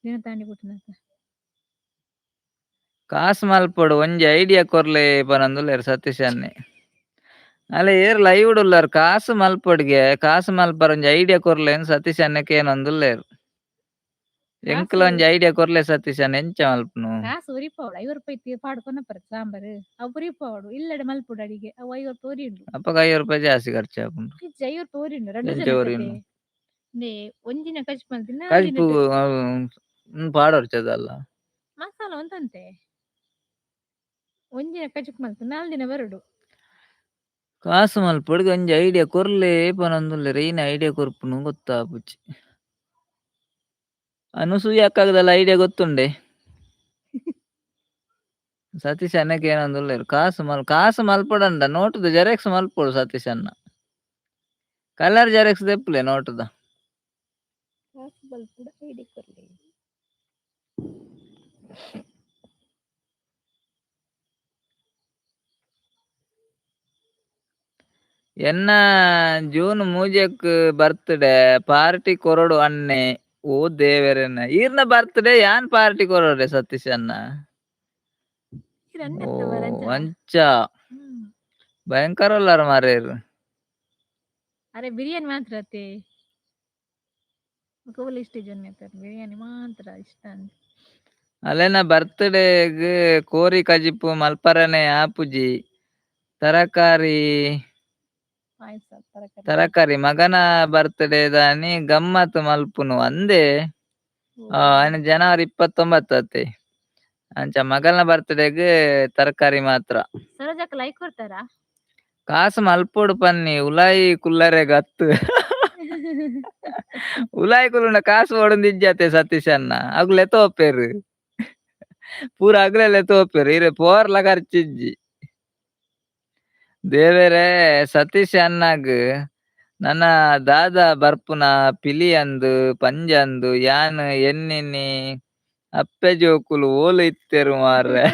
ದಿನತಾನಿ ಪುಟ್ಟುನತ. ಕಾಸ್ ಮಲ್ಪೊಡು ಒಂಜಿ ಐಡಿಯಾ ಕೊರ್ಲೆ ಪನೊಂದುಲ್ಲೆರ್ ಸತೀಶ್ ಅಣ್ಣೆ. ಅಲ್ಲ ಏರ್ ಲೈವ್ ಡ್ ಉಲ್ಲರ್ ಕಾಸ್ ಮಲ್ಪೊಡ್ಗೆ ಕಾಸ್ ಮಲ್ಪರ ಒಂಜಿ ಐಡಿಯಾ ಕೊರ್ಲೆ ಅಂದ್ ಸತೀಶ್ ಅಣ್ಣೆ ಕೇನೊಂದುಲ್ಲೆರ್. ಎಂಕ್ಲ ಕಾಸು ಒಂಜಿ ಐಡಿಯಾ ಕೊರ್ಲೆ ಸತೀಶ್ ಅಣ್ಣೆ ಎಂಚ ಮಲ್ಪುನು? ಕಾಸು ಒರಿಪಾವೊಡು 50 ರೂಪಾಯಿ ಪಾಡ್ ಕೊನಪೆರ್ ಸಾಂಬಾರ್ ಅವು ಒರಿಪಾವೊಡು ಇಲ್ಲಡೆ ಮಲ್ಪೊಡು ಅಡಿಗೆ ಅವು 50 ರೂಪಾಯಿ ಒರಿಯುಂಡು. ಅಪಗ 50 ರೂಪಾಯಿ ಜಾಸ್ತಿ ಖರ್ಚು ಆಪುಂಡು. ಇಜ್ಜಿ 50 ರೂಪಾಯಿ ಒರಿಯುಂಡು ರಡ್ಡ್ ಎಂಚ ಜನಕ್ಕೆ. ಒರಿಯುಂಡು? ಇಂದೇ ಒಂಜಿನ ಖರ್ಚು ಮಲ್ತಿನ ನಾಲ್ ಕಜ್ಪು ದಿನಟ್. ಪಾಡೊರ್ಚದಲ್ಲ. ಮಸಾಲ ಒಂತಂತೆ. ಒಂಜಿನ ಕಜಿಪು ಮಲ್ತ್ ನಾಲ್ ದಿನ ಬರೊಡು. ಕಾಸ್ ಮಲ್ಪೊಡ್ಗೆ ಒಂಜಿ ಐಡಿಯಾ ಕೊರ್ಲೆ ಪನೊಂದುಲ್ಲೆರ್ ಏನ್ ಐಡಿಯಾ ಕೊರ್ಪುನು ಗೊತ್ತಾಪುಜಿ. ಅನುಸೂಯ ಅಕ್ಕಗ್ ಐಡಿಯಾ ಗೊತ್ತುಂಡೆ. ಸತೀಶ್ ಅಣ್ಣೆ ಕೇನೊಂದುಲ್ಲೆರ್ ಕಾಸ್ ಮಲ್ ಕಾಸ್ ಮಲ್ಪೊಡಂಡ ನೋಟುದ ಜೆರಾಕ್ಸ್ ಮಲ್ಪೊಡು ಸತೀಶ್ ಅಣ್ಣ. ಕಲರ್ ಜೆರಾಕ್ಸ್ ದೆಪ್ಪುಲೆ ನೋಟುದ. ಕಾಸ್ ಮಲ್ಪೊಡು ಐಡಿಯಾ ಕೊರ್ಲೆ. ಎನ್ನ ಜೂನ್ 3ಕ್ ಬರ್ತ್ಡೇ ಪಾರ್ಟಿ ಕೊರೊಡು ಅಣ್ಣೆ. ಓ ದೇವೆರೆನ ಈರ್ನ ಬರ್ತ್ಡೇ ಯಾನ್ ಪಾರ್ಟಿ ಕೊರೊಡೆ ಸತೀಶ್ ಅಣ್ಣ. ಈರ್ ಓ ಅಣ್ಣತ್ತ ಬರಂಚ. ಅಂಚ. ಭಯಂಕರ ಉಲ್ಲರ್ ಮಾರ್ರೆರ್. ಅರೆ ಬಿರಿಯಾನಿ ಮಾತ್ರ ಅತ್ತೆ. ಬೊಕ ಇಷ್ಟ ಜನ ಬಿರಿಯಾನಿ ಮಾತ್ರ ಇಷ್ಟ ಅಂದ್. ಅಲೆನ ಬರ್ತ್ಡೇಗ್ ಕೋರಿ ಕಜಿಪು ಮಲ್ಪರನೆ ಆಪುಜಿ. ತರಕಾರಿ ಪಾಯಸ ತರಕಾರಿ. ತರಕಾರಿ ಮಗನ ಬರ್ತ್ಡೇ ದಾನಿ ಗಮ್ಮತ್ ಮಲ್ಪುನು ಅಂದೇ. ಆಯ್ನ ಜನವರಿ 29 ಅತ್ತೆ. ಅಂಚ ಮಗಲ್ನ ಬರ್ತ್ಡೇಗ್ ತರಕಾರಿ ಮಾತ್ರ. ಸರೋಜಕ್ಕ ಲೈಕ್ ಕೊಡ್ತಾರಾ? ಕಾಸ್ ಮಲ್ಪೊಡು ಪನ್ನಿ ಉಲಾಯಿ ಕುಲ್ಲರೆಗ್ ಅತ್ತ್. ಉಲಾಯಿ ಕುಲ್ಲುಂಡ ಕಾಸ್ ಬೋಡುಂದು ಇಜ್ಜತೆ ಸತೀಶ್ ಅಣ್ಣ ಅಗುಲು ಲೆತೋಪೆರ್. ಪೂರ ಅಗ್ಲೆ ಲೆತೋಪೆರ್ ಇರೆ ಪೋರ್ಲ ಖರ್ಚಿಜ್ಜಿ. ದೇವೆರೇ ಸತೀಶ್ ಅಣ್ಣಗ್ ನನ ದಾದ ಬರ್ಪುನ ಪಿಲಿ ಅಂದ್ ಪಂಜಂದ್ ಯಾನ್ ಎನ್ನಿನಿ ಅಪ್ಪೆ ಜೋಕುಲು ಓಲು ಇತ್ತೆರ್ ಮಾರ್ರೆ.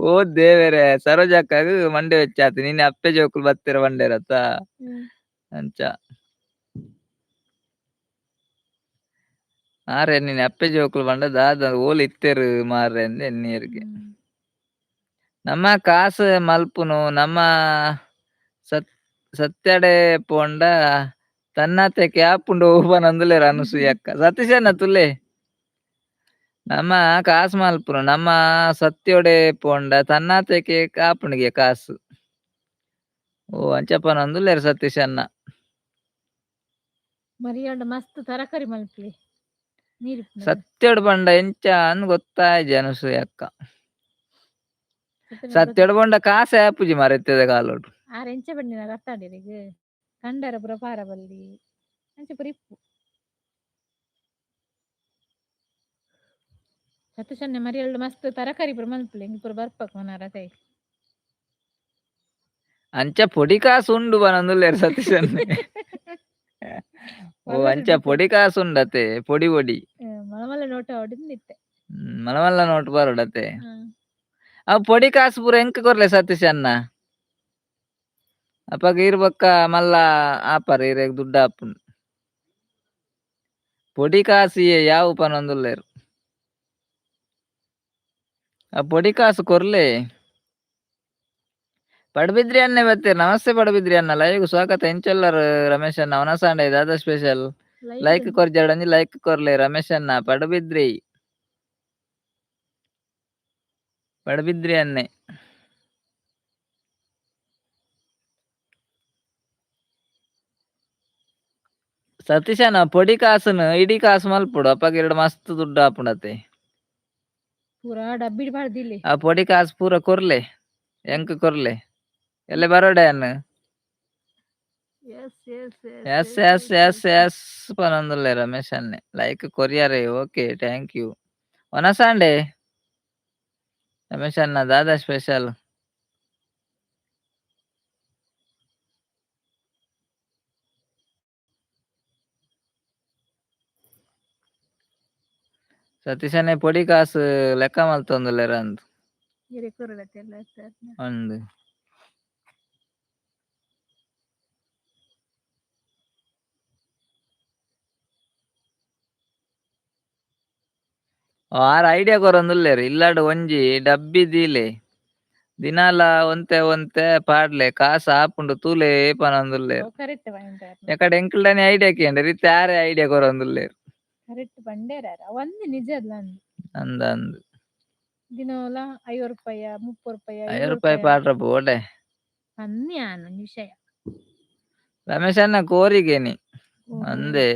ಓ ದೇವೆರೆ ಸರೋಜಕ್ಕಗ್ ಮಂಡೆ ಬೆಚ್ಚಾತ್ ನಿನ್ನೆ ಅಪ್ಪೆ ಜೋಕುಲು ಬತ್ತೆರ್ ಪಂಡೆರತ್ತ ಅಂಚ. ಆರ್ ಎನ್ನಿನಿ ಅಪ್ಪೆ ಜೋಕುಲು ಪಂಡ ದಾದ ಓಲು ಇತ್ತೆರ್ ಮಾರ್ರೆ ಅಂದ್ ಎನ್ನಿಯೆರ್ಗೆ. ನಮ್ಮ ಕಾಸ್ ಮಲ್ಪುನು ನಮ್ಮ ಸತ್ಯಡೆ ಪೋಂಡ ತನ್ನತೆಕೆ ಆಪುಂಡು ಪನೊಂದುಲ್ಲೆರ್ ಅನಸೂಯಕ್ಕ. ಸತೀಶಣ್ಣ ತುಲೆ. ನಮ್ಮ ಕಾಸ್ ಮಲ್ಪುನು ನಮ್ಮ ಸತ್ಯೊಡೆ ಪೋಂಡ ತನ್ನತೆಕೆ ಆಪುಂಡುಗೆ ಕಾಸ್. ಓ ಅಂಚ ಪನೊಂದುಲ್ಲೆರ್ ಸತೀಶಣ್ಣ. ಮರಿಯಂಡ ಮಸ್ತ್ ತರಕಾರಿ ಮಲ್ಪುಲೆ ನೀರ್ ಇಪ್ಪುನಗ. ಸತ್ಯೊಡು ಪಂಡ ಎಂಚ ಅಂದ್ ಗೊತ್ತಾಯಿಜಿ ಅನಸೂಯಕ್ಕ. ಸತ್ಯೊಡು ಪಂಡ ಕಾಸೇ ಆಪುಜಿ ಮಾರ್ರೆ ಇತ್ತೆದ ಕಾಲೊಡು. ಆರ್ ಎಂಚ ಪಂಡಿನ ಅರ್ಥ ಇರೆಗ್ ಕಂಡರ ಪೂರ ಪಾರ ಬಲ್ಲಿ ಅಂಚ ಪೂರ ಇಪ್ಪು. ಸತೀಶಣ್ಣೆ ಮರಿಯಲ್ಡ್ ಮಸ್ತ್ ತರಕಾರಿ ಪೂರ ಮಲ್ಪುಲೆ ಎಂಕ್ ಪೂರ ಬರ್ಪಕ್ ಮನಾರ ತೈ. ಅಂಚ ಪೊಡಿ ಕಾಸ್ ಉಂಡು ಪನೊಂದುಲ್ಲೆರ್ ಸತೀಶಣ್ಣೆ. ಓ ಅಂಚ ಪೊಡಿ ಕಾಸ್ ಉಂಡತೆ ಪೊಡಿ ಪೊಡಿ. ಮಲ್ಲ ಮಲ್ಲ ನೋಟ ಹೊಡೆದಿತ್ತೆ. ಮಲ್ಲ ಮಲ್ಲ ನೋಟ್ ಬರೊಡತೆ. ಅವು ಪೊಡಿ ಕಾಸ್ ಪೂರ ಎಂಕ್ ಕೊರ್ಲೆ ಸತೀಶಣ್ಣ. ಅಪಗ ಈರ್ ಬೊಕ್ಕ ಮಲ್ಲ ಆಪರ್ ಇರೆಗ್ ದುಡ್ಡು ಆಪುಂಡು. ಪೊಡಿ ಕಾಸ್ ಯಾವು ಪನೊಂದುಲ್ಲೆರ್. ಆ ಪೊಡಿ ಕಾಸ್ ಕೊರ್ಲೆ. ಪಡುಬಿದ್ರಿ ಅಣ್ಣೆ ಬತ್ತೆರ್ ನಮಸ್ತೆ ಪಡುಬಿದ್ರಿ ಅಣ್ಣ ಲೈವ್ ಸ್ವಾಗತ. ಎಂಚೊಲ್ಲರ್ ರಮೇಶ್ ಅಣ್ಣ ವನಸಾಂಡೆ ದಾದ ಸ್ಪೆಷಲ್. ಲೈಕ್ ಕೊರ್ಜಾಡೊಂಜಿ ಲೈಕ್ ಕೊರ್ಲೆ ರಮೇಶ್ ಅಣ್ಣ ಪಡುಬಿದ್ರಿ. ಪಡುಬಿದ್ರಿ ಅಣ್ಣೆ. ಸತೀಶಣ್ಣ ಪೊಡಿ ಕಾಸುನು ಇಡೀ ಕಾಸು ಮಲ್ಪೊಡು ಅಪಗ ಎರಡು ಮಸ್ತ್ ದುಡ್ಡು ಆಪುಂಡತೆ. ಪೂರಾ ಡಬ್ಬಿಡ್ ಪಾಡ್ದಿಲ್ಲೆ. ಆ ಪೊಡಿ ಕಾಸ್ ಪೂರ ಕೊರ್ಲೆ ಎಂಕ್ ಕೊರ್ಲೆ ಎಲ್ಲೆ ಬರೋಡೆ ಅನ್ನ. S S S S S S ಪನೊಂದುಲ್ಲೆ ರಮೇಶ್ ಅಣ್ಣೆ. ಲೈಕ್ ಕೊರಿಯರೆ ಓಕೆ thank you. ವನಸಾಂಡೆ ರಮೇಶ್ ಅಣ್ಣ ದಾದಾ ಸ್ಪೆಷಲ್. ಸತೀಶಣ್ಣೆ ಪೊಡಿ ಕಾಸ್ ಲೆಕ್ಕ ಮಲ್ತೊಂದುಲ್ಲೆರ್ ಅಂದ್. ಅಂದ್. ಆರ್ ಐಡಿಯಾ ಕೊರೊಂದುಲ್ಲೆರ್ ಇಲ್ಲಡ್ ಒಂಜಿ ಡಬ್ಬಿ ದೀಲೆ ದಿನಾಲ ಒಂತೆ ಒಂತೆ ಪಾಡ್ಲೆ ಕಾಸ್ ಆಪುಂಡು ತೂಲೆ ಪನೊಂದುಲ್ಲೆರ್. Correct point. ಎಕಡೆ ಎಂಕಲ್ಡನೆ ಐಡಿಯಾ ಕೇಂಡೆರ್ ಇತ್ತೆ ಆರೇ ಐಡಿಯಾ ಕೊರೊಂದುಲ್ಲೆರ್. ಕರೆಕ್ಟ್ ಪಂಡೇರ್ ಒಂಜಿ ನಿಜ ಅಂದ್. ಅಂದ್ ಅಂದ್. ದಿನೋಲ 50 ರೂಪಾಯ 30 ರೂಪಾಯ 50 ರೂಪಾಯಿ ಪಾಡ್ರ ಬೋಡೆ. ಪನ್ನಿ ಆನ್ ಒಂಜಿ ವಿಷಯ. ರಮೇಶ್ ಅಣ್ಣ ಕೋರಿಗೇನಿ ಅಂದೆ.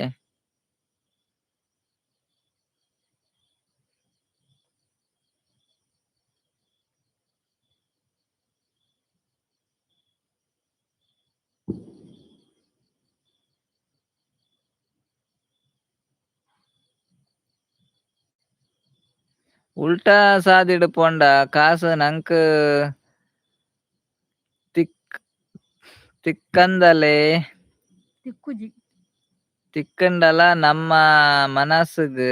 ಉಲ್ಟಾ ಸಾದಿಡ್ ಪೋಂಡ ಕಾಸ್ ನಂಕ್ ತಿಕ್ಕಂದಲೇ ತಿಕ್ಕುಜಿ. ತಿಕ್ಕಂಡಲ ನಮ್ಮ ಮನಸ್ಗ್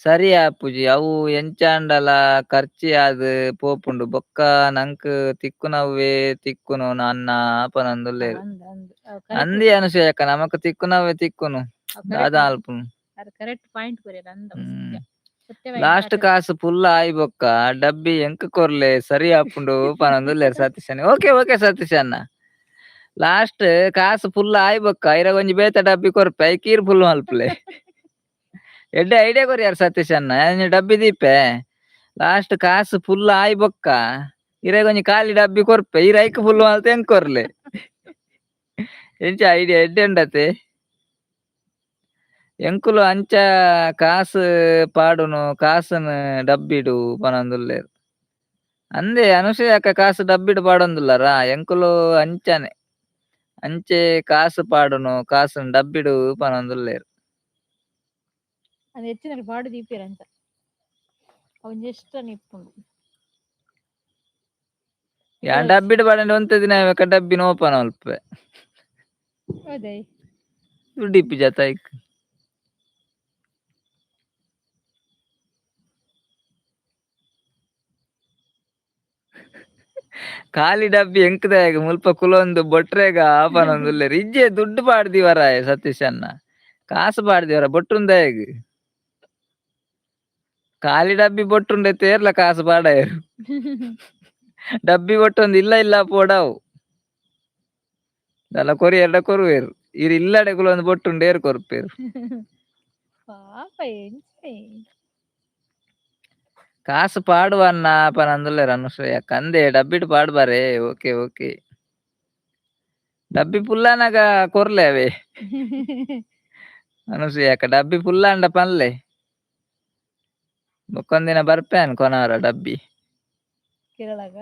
ಸರಿ ಆಪುಜಿ ಅವು ಎಂಚಾಂಡಲ ಖರ್ಚಿ ಆದ್ ಪೋಪುಂಡು ಬೊಕ್ಕ ನಂಕ್ ತಿಕ್ಕುನವ್ವೇ ತಿಕ್ಕುನು ಅಣ್ಣ ಪನೊಂದುಲ್ಲೆರ್. ಅಂದ್ ಅಂದ್. ಅಂದಿ ಅನಸೂಯಕ್ಕ ನಮಕ್ ತಿಕ್ಕುನವ್ವೇ ತಿಕ್ಕುನು ದಾದ ಮಲ್ಪುನು. ಕರೆಕ್ಟ್ ಪಾಯಿಂಟ್ ಕೊರಿಯರ್ ಅಂದ್. ಲಾಸ್ಟ್ ಕಾಸ್ ಫುಲ್ ಆಯಿ ಬೊಕ್ಕ ಡಬ್ಬಿ ಎಂಕ್ ಕೊರ್ಲೆ ಸರಿ ಆಪುಂಡು ಪನೊಂದುಲ್ಲೆರ್ ಸತೀಶ್ ಅಣ್ಣ. ಓಕೆ ಓಕೆ ಸತೀಶ್ ಅಣ್ಣ. ಲಾಸ್ಟ್ ಕಾಸ್ ಫುಲ್ ಆಯಿ ಬೊಕ್ಕ ಇರೆಗ್ ಒಂಜಿ ಬೇತೆ ಡಬ್ಬಿ ಕೊರ್ಪೆ ಐಕ್ ಈರ್ ಫುಲ್ ಮಲ್ಪುಲೆ. ಎಡ್ಡೆ ಐಡಿಯಾ ಕೊರಿಯರ್ ಸತೀಶ್ ಅಣ್ಣ. ಒಂಜಿ ಡಬ್ಬಿ ದೀಪೆ ಲಾಸ್ಟ್ ಕಾಸ್ ಫುಲ್ ಆಯಿ ಬೊಕ್ಕ ಇರೆಗ್ ಒಂಜಿ ಖಾಲಿ ಡಬ್ಬಿ ಕೊರ್ಪೆ ಈರ್ ಐಕ್ ಫುಲ್ ಮಲ್ತ್ ಎಂಕ್ ಕೊರ್ಲೆ. ಎಂಚ ಐಡಿಯಾ ಎಡ್ಡೆ ಉಂಡತೆ. ಎಂಕುಲು ಅಂಚ ಕಾಸ್ ಪಾಡುನು ಕಾಸುನು ಡಬ್ಬಿಡು ಪನೊಂದುಲ್ಲೆರ್. ಅಂದೆ ಅನುಷಯಕ್ಕ ಕಾಸ್ ಡಬ್ಬಿಡು ಪಾಡೊಂದುಲ್ಲರಾ ಎಂಕುಲು ಅಂಚನೆ ಅಂಚೆ ಕಾಸ್ ಪಾಡುನು ಕಾಸುನು ಡಬ್ಬಿಡು ಪನೊಂದುಲ್ಲೆರ್. ಅದು ಹೆಚ್ಚಿನ ಪಾಡು ದೀಪೆರ್ ಅಂಚ. ಒಂಜಿ ಎಷ್ಟ ಇಪ್ಪುಂಡು. ಯಾನ್ ಡಬ್ಬಿಡ್ ಪಾಡಂಡ ಒಂತೆ ದಿನ ಡಬ್ಬಿನ ಓಪನ್ ಮಲ್ಪುವೆ. ಅದೇ. ದುಡ್ಡು ಇಪ್ಪುಜತ ಐಕ್. ಖಾಲಿ ಡಬ್ಬಿ ಎಂಕ್ದಾಯಗ ಮುಲ್ಪ ಕುಲೊಂದು ಬೊಟ್ರೆಗ ಆಪನೊಂದುಲ್ಲೆರ್ ಇಜ್ಜೆ ದುಡ್ಡು ಪಾಡ್ದಿವರಾಯೆ ಸತೀಶ್ ಅಣ್ಣ. ಕಾಸು ಪಾಡ್ದಿವರ ಬೊಟ್ಟುಂದಾಯಗ್. ಖಾಲಿ ಡಬ್ಬಿ ಬೊಟ್ಟುಂಡೆ ತೇರ್ಲ ಕಾಸು ಪಾಡಯೆರ್. ಡಬ್ಬಿ ಬೊಟ್ಟೊಂದು ಇಲ್ಲ ಇಲ್ಲ ಪೋಡಾವು. ದಾಲ ಕೊರಿಯೆರ್ಡ ಕೊರುವೆರ್. ಇರ್ ಇಲ್ಲಡೆ ಕುಲೊಂದು ಬೊಟ್ಟುಂಡು ಏರ್ ಕೊರ್ಪೆರ್. ಪಾಪ ಎಂಚನೆ. ಕಾಸು ಪಾಡುವನ್ನ ಪನೊಂದುಲ್ಲೆರ್ ಅನುಸೂಯ ಕಂದೆ ಡಬ್ಬಿಡ್ ಪಾಡ್ಬಾರೆ ಓಕೆ ಓಕೆ. ಡಬ್ಬಿ ಪುಲ್ಲಾನಗ ಕೊರ್ಲೆ ಅವೇ. ಅನುಸೂಯ ಅಕ್ಕ ಡಬ್ಬಿ ಪುಲ್ಲಾಂಡ ಪನ್ಲೆ. ಬೊಕ್ಕೊಂದಿನ ಬರ್ಪೆ ಕೊನಾರ ಡಬ್ಬಿ. ಕೇರಳಗ.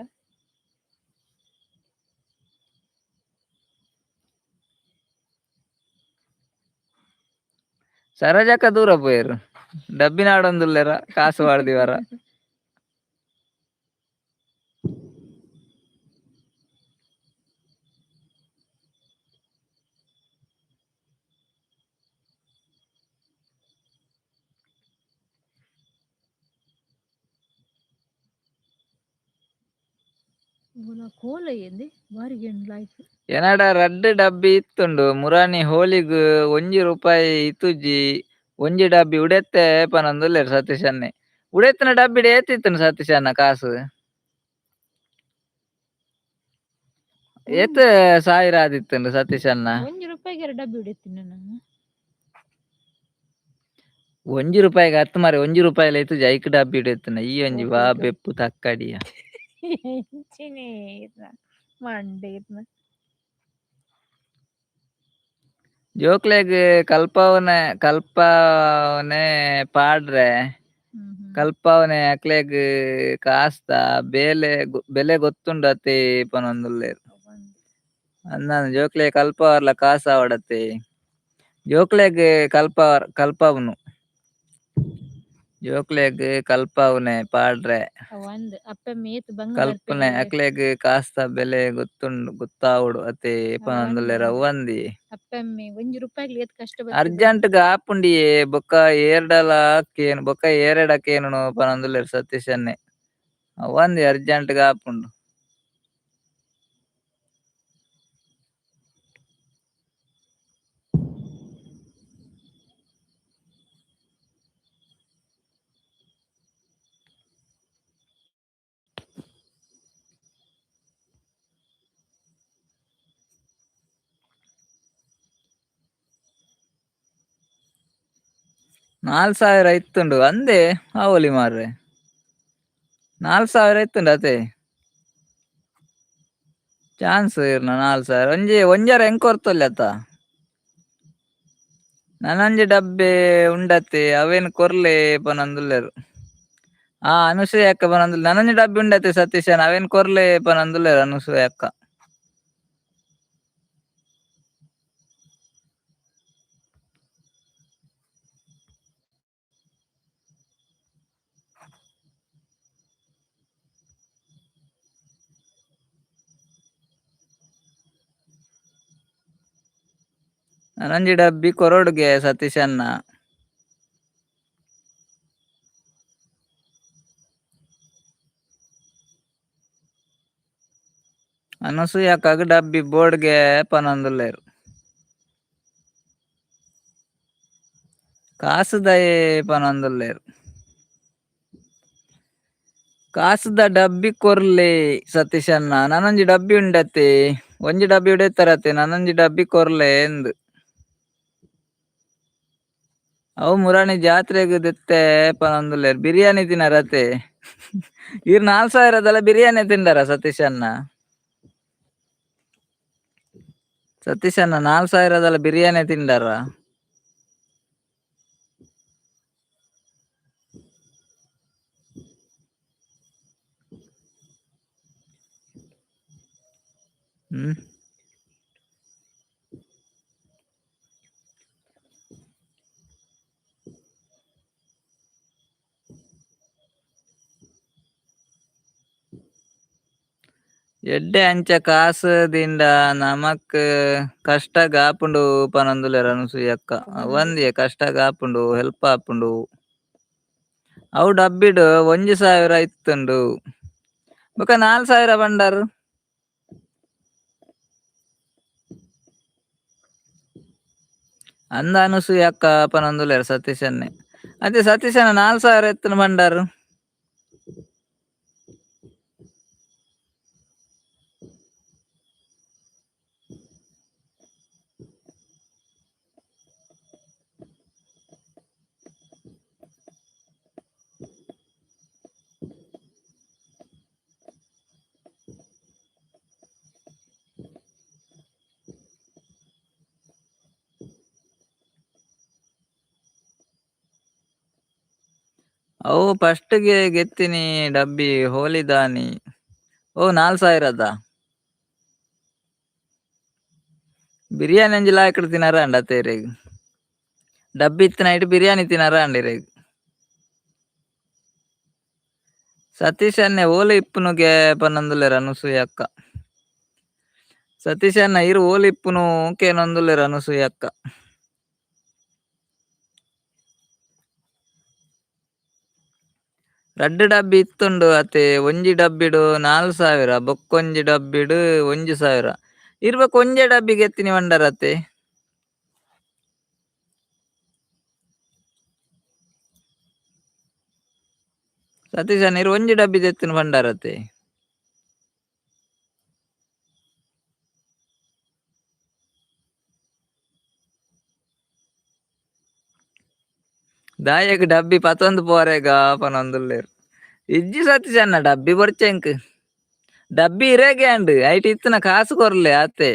ಸರೋಜಕ್ಕ ದೂರ ಪೋಯೆರ್. ಡಬ್ಬಿ ನಾಡೊಂದುಲ್ಲೆರ ಕಾಸು ಪಾಡ್ದಿವರ. ಕೋಲ ಎಂದೆ ಬಾರಿಗೆ ಲೈಫ್. ಎನಡ ರಡ್ಡ್ ಡಬ್ಬಿ ಇತ್ತುಂಡು ಮುರಾನಿ ಹೋಲಿಗ್ ಒಂಜಿ ರೂಪಾಯಿ ಇತುಜಿ ಒಂಜಿ ಡಬ್ಬಿ ಉಡೆತ್ತೆ ಪನೊಂದುಲ್ಲೆರ್ ಸತೀಶ್ ಅಣ್ಣೆ. ಉಡೆತ್ತಿನ ಡಬ್ಬಿಡ್ ಏತಿತ್ತುಂಡು ಸತೀಶ್ ಅಣ್ಣ ಕಾಸು? ಏತ್ ಸಾವಿರ ಆದಿತ್ತುಂಡು ಸತೀಶ್ ಅಣ್ಣ? ಒಂಜಿ ರೂಪಾಯಿಗೆ ಡಬ್ಬಿ ಉಡೆತ್ತಿನ ನಾನು. ಒಂಜಿ ರೂಪಾಯಿಗೆ ಹತ್ತು ಮಾರೆ ಒಂಜಿ ರೂಪಾಯಿಲ ಇತ್ತುಜಿ ಐಕ್ ಡಬ್ಬಿ ಉಡೆತ್ತಿನ ಈ ಒಂಜಿ ವಾ ಬೆಪ್ಪು ತಕ್ಕಡಿಯ. ಎಂಚಿನೆ ಇತ್ನ ಮಂಡೆ ಇತ್ನ. ಜೋಕ್ಲೆಗ್ ಕಲ್ಪಾವನೆ ಕಲ್ಪಾವನೆ ಪಾಡ್ರೆ ಕಲ್ಪಾವನೆ ಅಕ್ಲೆಗ್ ಕಾಸ್ದ ಬೇಲೆ ಬೆಲೆ ಗೊತ್ತುಂಡು ಅತೆ ಪನೊಂದುಲ್ಲೆರ್. ಅಂದಾಂದ್ ಜೋಕ್ಲೆಗ್ ಕಲ್ಪಾವರ್ಲ ಕಾಸ್ ಆವಡತೆ. ಜೋಕ್ಲೆಗ್ ಕಲ್ಪಾವರ್ ಕಲ್ಪಾವುನು. ಜೋಕ್ಲೆಗ್ ಕಲ್ಪಾವುನೆ ಪಾಡ್ರೆ. ಅವಂದ್ ಅಪ್ಪೆ ಏತ್ ಬಂಗ ಕಲ್ಪನೆ ಬರ್ಪೆರ್. ಅಕ್ಲೆಗ್ ಕಾಸ್ದ ಬೆಲೆ ಗೊತ್ತುಂಡು ಗೊತ್ತಾವೊಡು ಅತೆ ಪನೊಂದುಲ್ಲೆರ್ ಅವ್ವಂದಿ. ಅಪ್ಪೆಮ್ಮೆ ಒಂಜಿ ರೂಪಾಯಿಗ್ ಏತ್ ಕಷ್ಟ ಬರ್ತದೆ. ಅರ್ಜೆಂಟ್ ಗ್ ಆಪುಂಡಿಯೇ ಬೊಕ್ಕ ಏರ್ಡಲ ಕೇನ್ ಬೊಕ್ಕ ಏರೆಡ ಕೇನುನು ಪನೊಂದುಲ್ಲೆರ್ ಸತೀಶ್ ಅಣ್ಣೆ. ಅವ್ವಂದಿ ಅರ್ಜೆಂಟ್ ಗ್ ಆಪುಂಡು. 4000 ಇತ್ತುಂಡು ಅಂದೆ ಆವೊಲಿ ಮಾರ್ರೆ. 4000 ಇತ್ತುಂಡು ಅತೆ. ಚಾನ್ಸ್ ಇರ್ನ 4000 ಒಂಜಿ ಒಂಜರ ಎಂಕ್ ಕೊರ್ತೊಲ್ಲೆ ಅತ್ತ. ನನೊಂಜಿ ಡಬ್ಬೆ ಉಂಡತೆ ಅವೇನ್ ಕೊರ್ಲೆ ಪನೊಂದುಲ್ಲೆರ್. ಆ ಅನುಸೂಯ ಅಕ್ಕ ಪನೊಂದುಲ್ಲೆರ್ ನನೊಂಜಿ ಡಬ್ಬಿ ಉಂಡತೆ ಸತೀಶ್ ಅಣ್ಣ ಅವೇನ್ ಕೊರ್ಲೆ ಪನೊಂದುಲ್ಲೆರ್ ಅನುಸೂಯ ಅಕ್ಕ. ನನೊಂಜಿ ಡಬ್ಬಿ ಕೊರೊಡುಗೆ ಸತೀಶ್ ಅಣ್ಣ. ಅನಸೂಯ ಅಕ್ಕಗ್ ಡಬ್ಬಿ ಬೋರ್ಡ್ಗೆ ಪನೊಂದುಲ್ಲೆರ್. ಕಾಸುದಯೆ ಪನೊಂದುಲ್ಲೆರ್. ಕಾಸುದ ಡಬ್ಬಿ ಕೊರ್ಲೆ ಸತೀಶ್ ಅಣ್ಣ ನನೊಂಜಿ ಡಬ್ಬಿ ಉಂಡತೆ ಒಂಜಿ ಡಬ್ಬಿ ಉಡೆತ್ತರತೆ ನನೊಂಜಿ ಡಬ್ಬಿ ಕೊರ್ಲೆ ಎಂದ್. ಅವು ಮುರಾನಿ ಜಾತ್ರೆಗ್ ದೆತ್ತೆ ಪನೊಂದುಲ್ಲೆರ್ ಬಿರಿಯಾನಿ ತಿನರತೆ. ಈರ್ 4000ದಲ ಬಿರಿಯಾನಿ ತಿಂಡರ ಸತೀಶ್ ಅಣ್ಣ. ಸತೀಶ್ ಅಣ್ಣ 4000ದಲ ಬಿರಿಯಾನಿ ತಿಂಡರ. ಹ್ಮ್. ಎಡ್ಡೆ ಅಂಚ ಕಾಸ್ ದಿಂಡ ನಮಕ್ ಕಷ್ಟ ಗಾಪುಂಡು ಪನೊಂದುಲ್ಲೆರ್ ಅನಸೂಯಕ್ಕ. ಅವಂದಿಯೆ ಕಷ್ಟ ಗಾಪುಂಡು ಹೆಲ್ಪ್ ಆಪುಂಡು. ಅವು ಡಬ್ಬಿಡ್ 1000 ಇತ್ತುಂಡು. ಬೊಕ 4000 ಬಂಡಾರು. ಅಂದ ಅನಸೂಯಕ್ಕ ಪನೊಂದುಲ್ಲೆರ್ ಸತೀಶನ್ನೇ. ಅದೇ ಸತೀಶನ 4000 ಎತ್ತನ ಬಂಡಾರು. ಅವು ಫಸ್ಟ್ಗೆ ಗೆತ್ತಿನಿ ಡಬ್ಬಿ ಹೋಲಿದಾನಿ. ಓ 4000ದ. ಬಿರಿಯಾನಿ ಅಂಜಿ ಲಾಯ್ಕಡ್ ತಿನ್ನರ ಅಂಡ ತೇರೆಗ್. ಡಬ್ಬಿ ಇತ್ತು ನೈಟ್ ಬಿರಿಯಾನಿ ತಿನ್ನರ ಅಂಡಿರೆಗ್. ಸತೀಶ್ ಅನ್ನೆ ಓಲೆ ಇಪ್ಪುನುಗೆ ಪನ್ನೊಂದುಲ್ಲೆರ್ ಅನಸೂಯಕ್ಕ. ಸತೀಶ್ ಅಣ್ಣ ಇರು ಓಲೆ ಇಪ್ಪುನು ಕೇನೊಂದುಲ್ಲೆರ್ ಅನಸೂಯಕ್ಕ. ರಡ್ಡ್ ಡಬ್ಬಿ ಇತ್ತುಂಡು ಅತೆ ಒಂಜಿ ಡಬ್ಬಿಡು 4000 ಬೊಕ್ಕೊಂಜಿ ಡಬ್ಬಿಡು 1000. ಇರ್ಬಕ್ ಒಂಜೆ ಡಬ್ಬಿಗೆ ಎತ್ತಿನಿ ವಂಡರತೆ. ಸತೀಶ್ ಅಣ್ಣ ಇರು ಒಂಜಿ ಡಬ್ಬಿ ದೆತ್ತಿನ ಭಂಡಾರತೆ. ದಾಯೆಗ್ ಡಬ್ಬಿ ಪತೊಂದು ಪೋರೆಗ ಪನೊಂದುಲ್ಲೆರ್. ಇಜ್ಜಿ ಸತೀಶ್ ಅಣ್ಣ ಡಬ್ಬಿ ಬೊರ್ಚೆಂಕ್. ಡಬ್ಬಿ ಇರೆಗೆ ಅಂಡ್ ಐಟ್ ಇತ್ತಿನ ಕಾಸು ಕೊರ್ಲೆ ಆತೆ.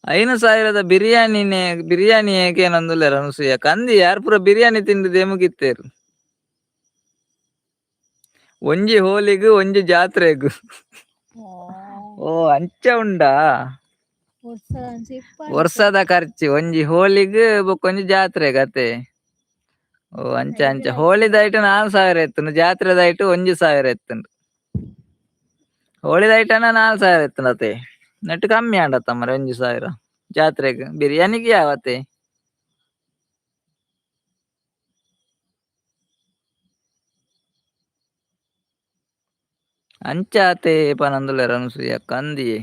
5000ದ ಬಿರಿಯಾನಿನೇ ಬಿರಿಯಾನಿ ಏಕೇನೊಂದುಲ್ಲೆರ್ ಅನಸೂಯ. ಕಂದಿ ಯಾರ್ ಪೂರ ಬಿರಿಯಾನಿ ತಿಂದು ಮುಗಿತ್ತೇರು. ಒಂಜಿ ಹೋಲಿಗ್ ಒಂಜಿ ಜಾತ್ರೆಗ್. ಓ ಅಂಚ ಉಂಡಾ? ವರ್ಷದ ಖರ್ಚು ಒಂಜಿ ಹೋಲಿಗ್ ಬೊಕ್ಕೊಂಜಿ ಜಾತ್ರೆಗ್ ಅತೆ. ಓ ಅಂಚ ಅಂಚ ಹೋಳಿದ ಐಟ್ 4000 ಎತ್ತುಂಡು, ಜಾತ್ರೆದ ಐಟ್ 1000 ಎತ್ತುಂಡು. ಹೋಳಿದ ಐಟನ 4000 ಎತ್ತುಂಡು ಅತೆ. ನೆಟ್ ಕಮ್ಮಿ ಆಂಡತ್ತ ಮರೆ 1000 ಜಾತ್ರೆಗ್ ಬಿರಿಯಾನಿಗೆ ಯಾವತ್ತೆ. ಅಂಚ ಅತೆ ಪನೊಂದುಲ್ಲೆರ್ ಅನಸೂಯ ಕಂದಿಯೆ.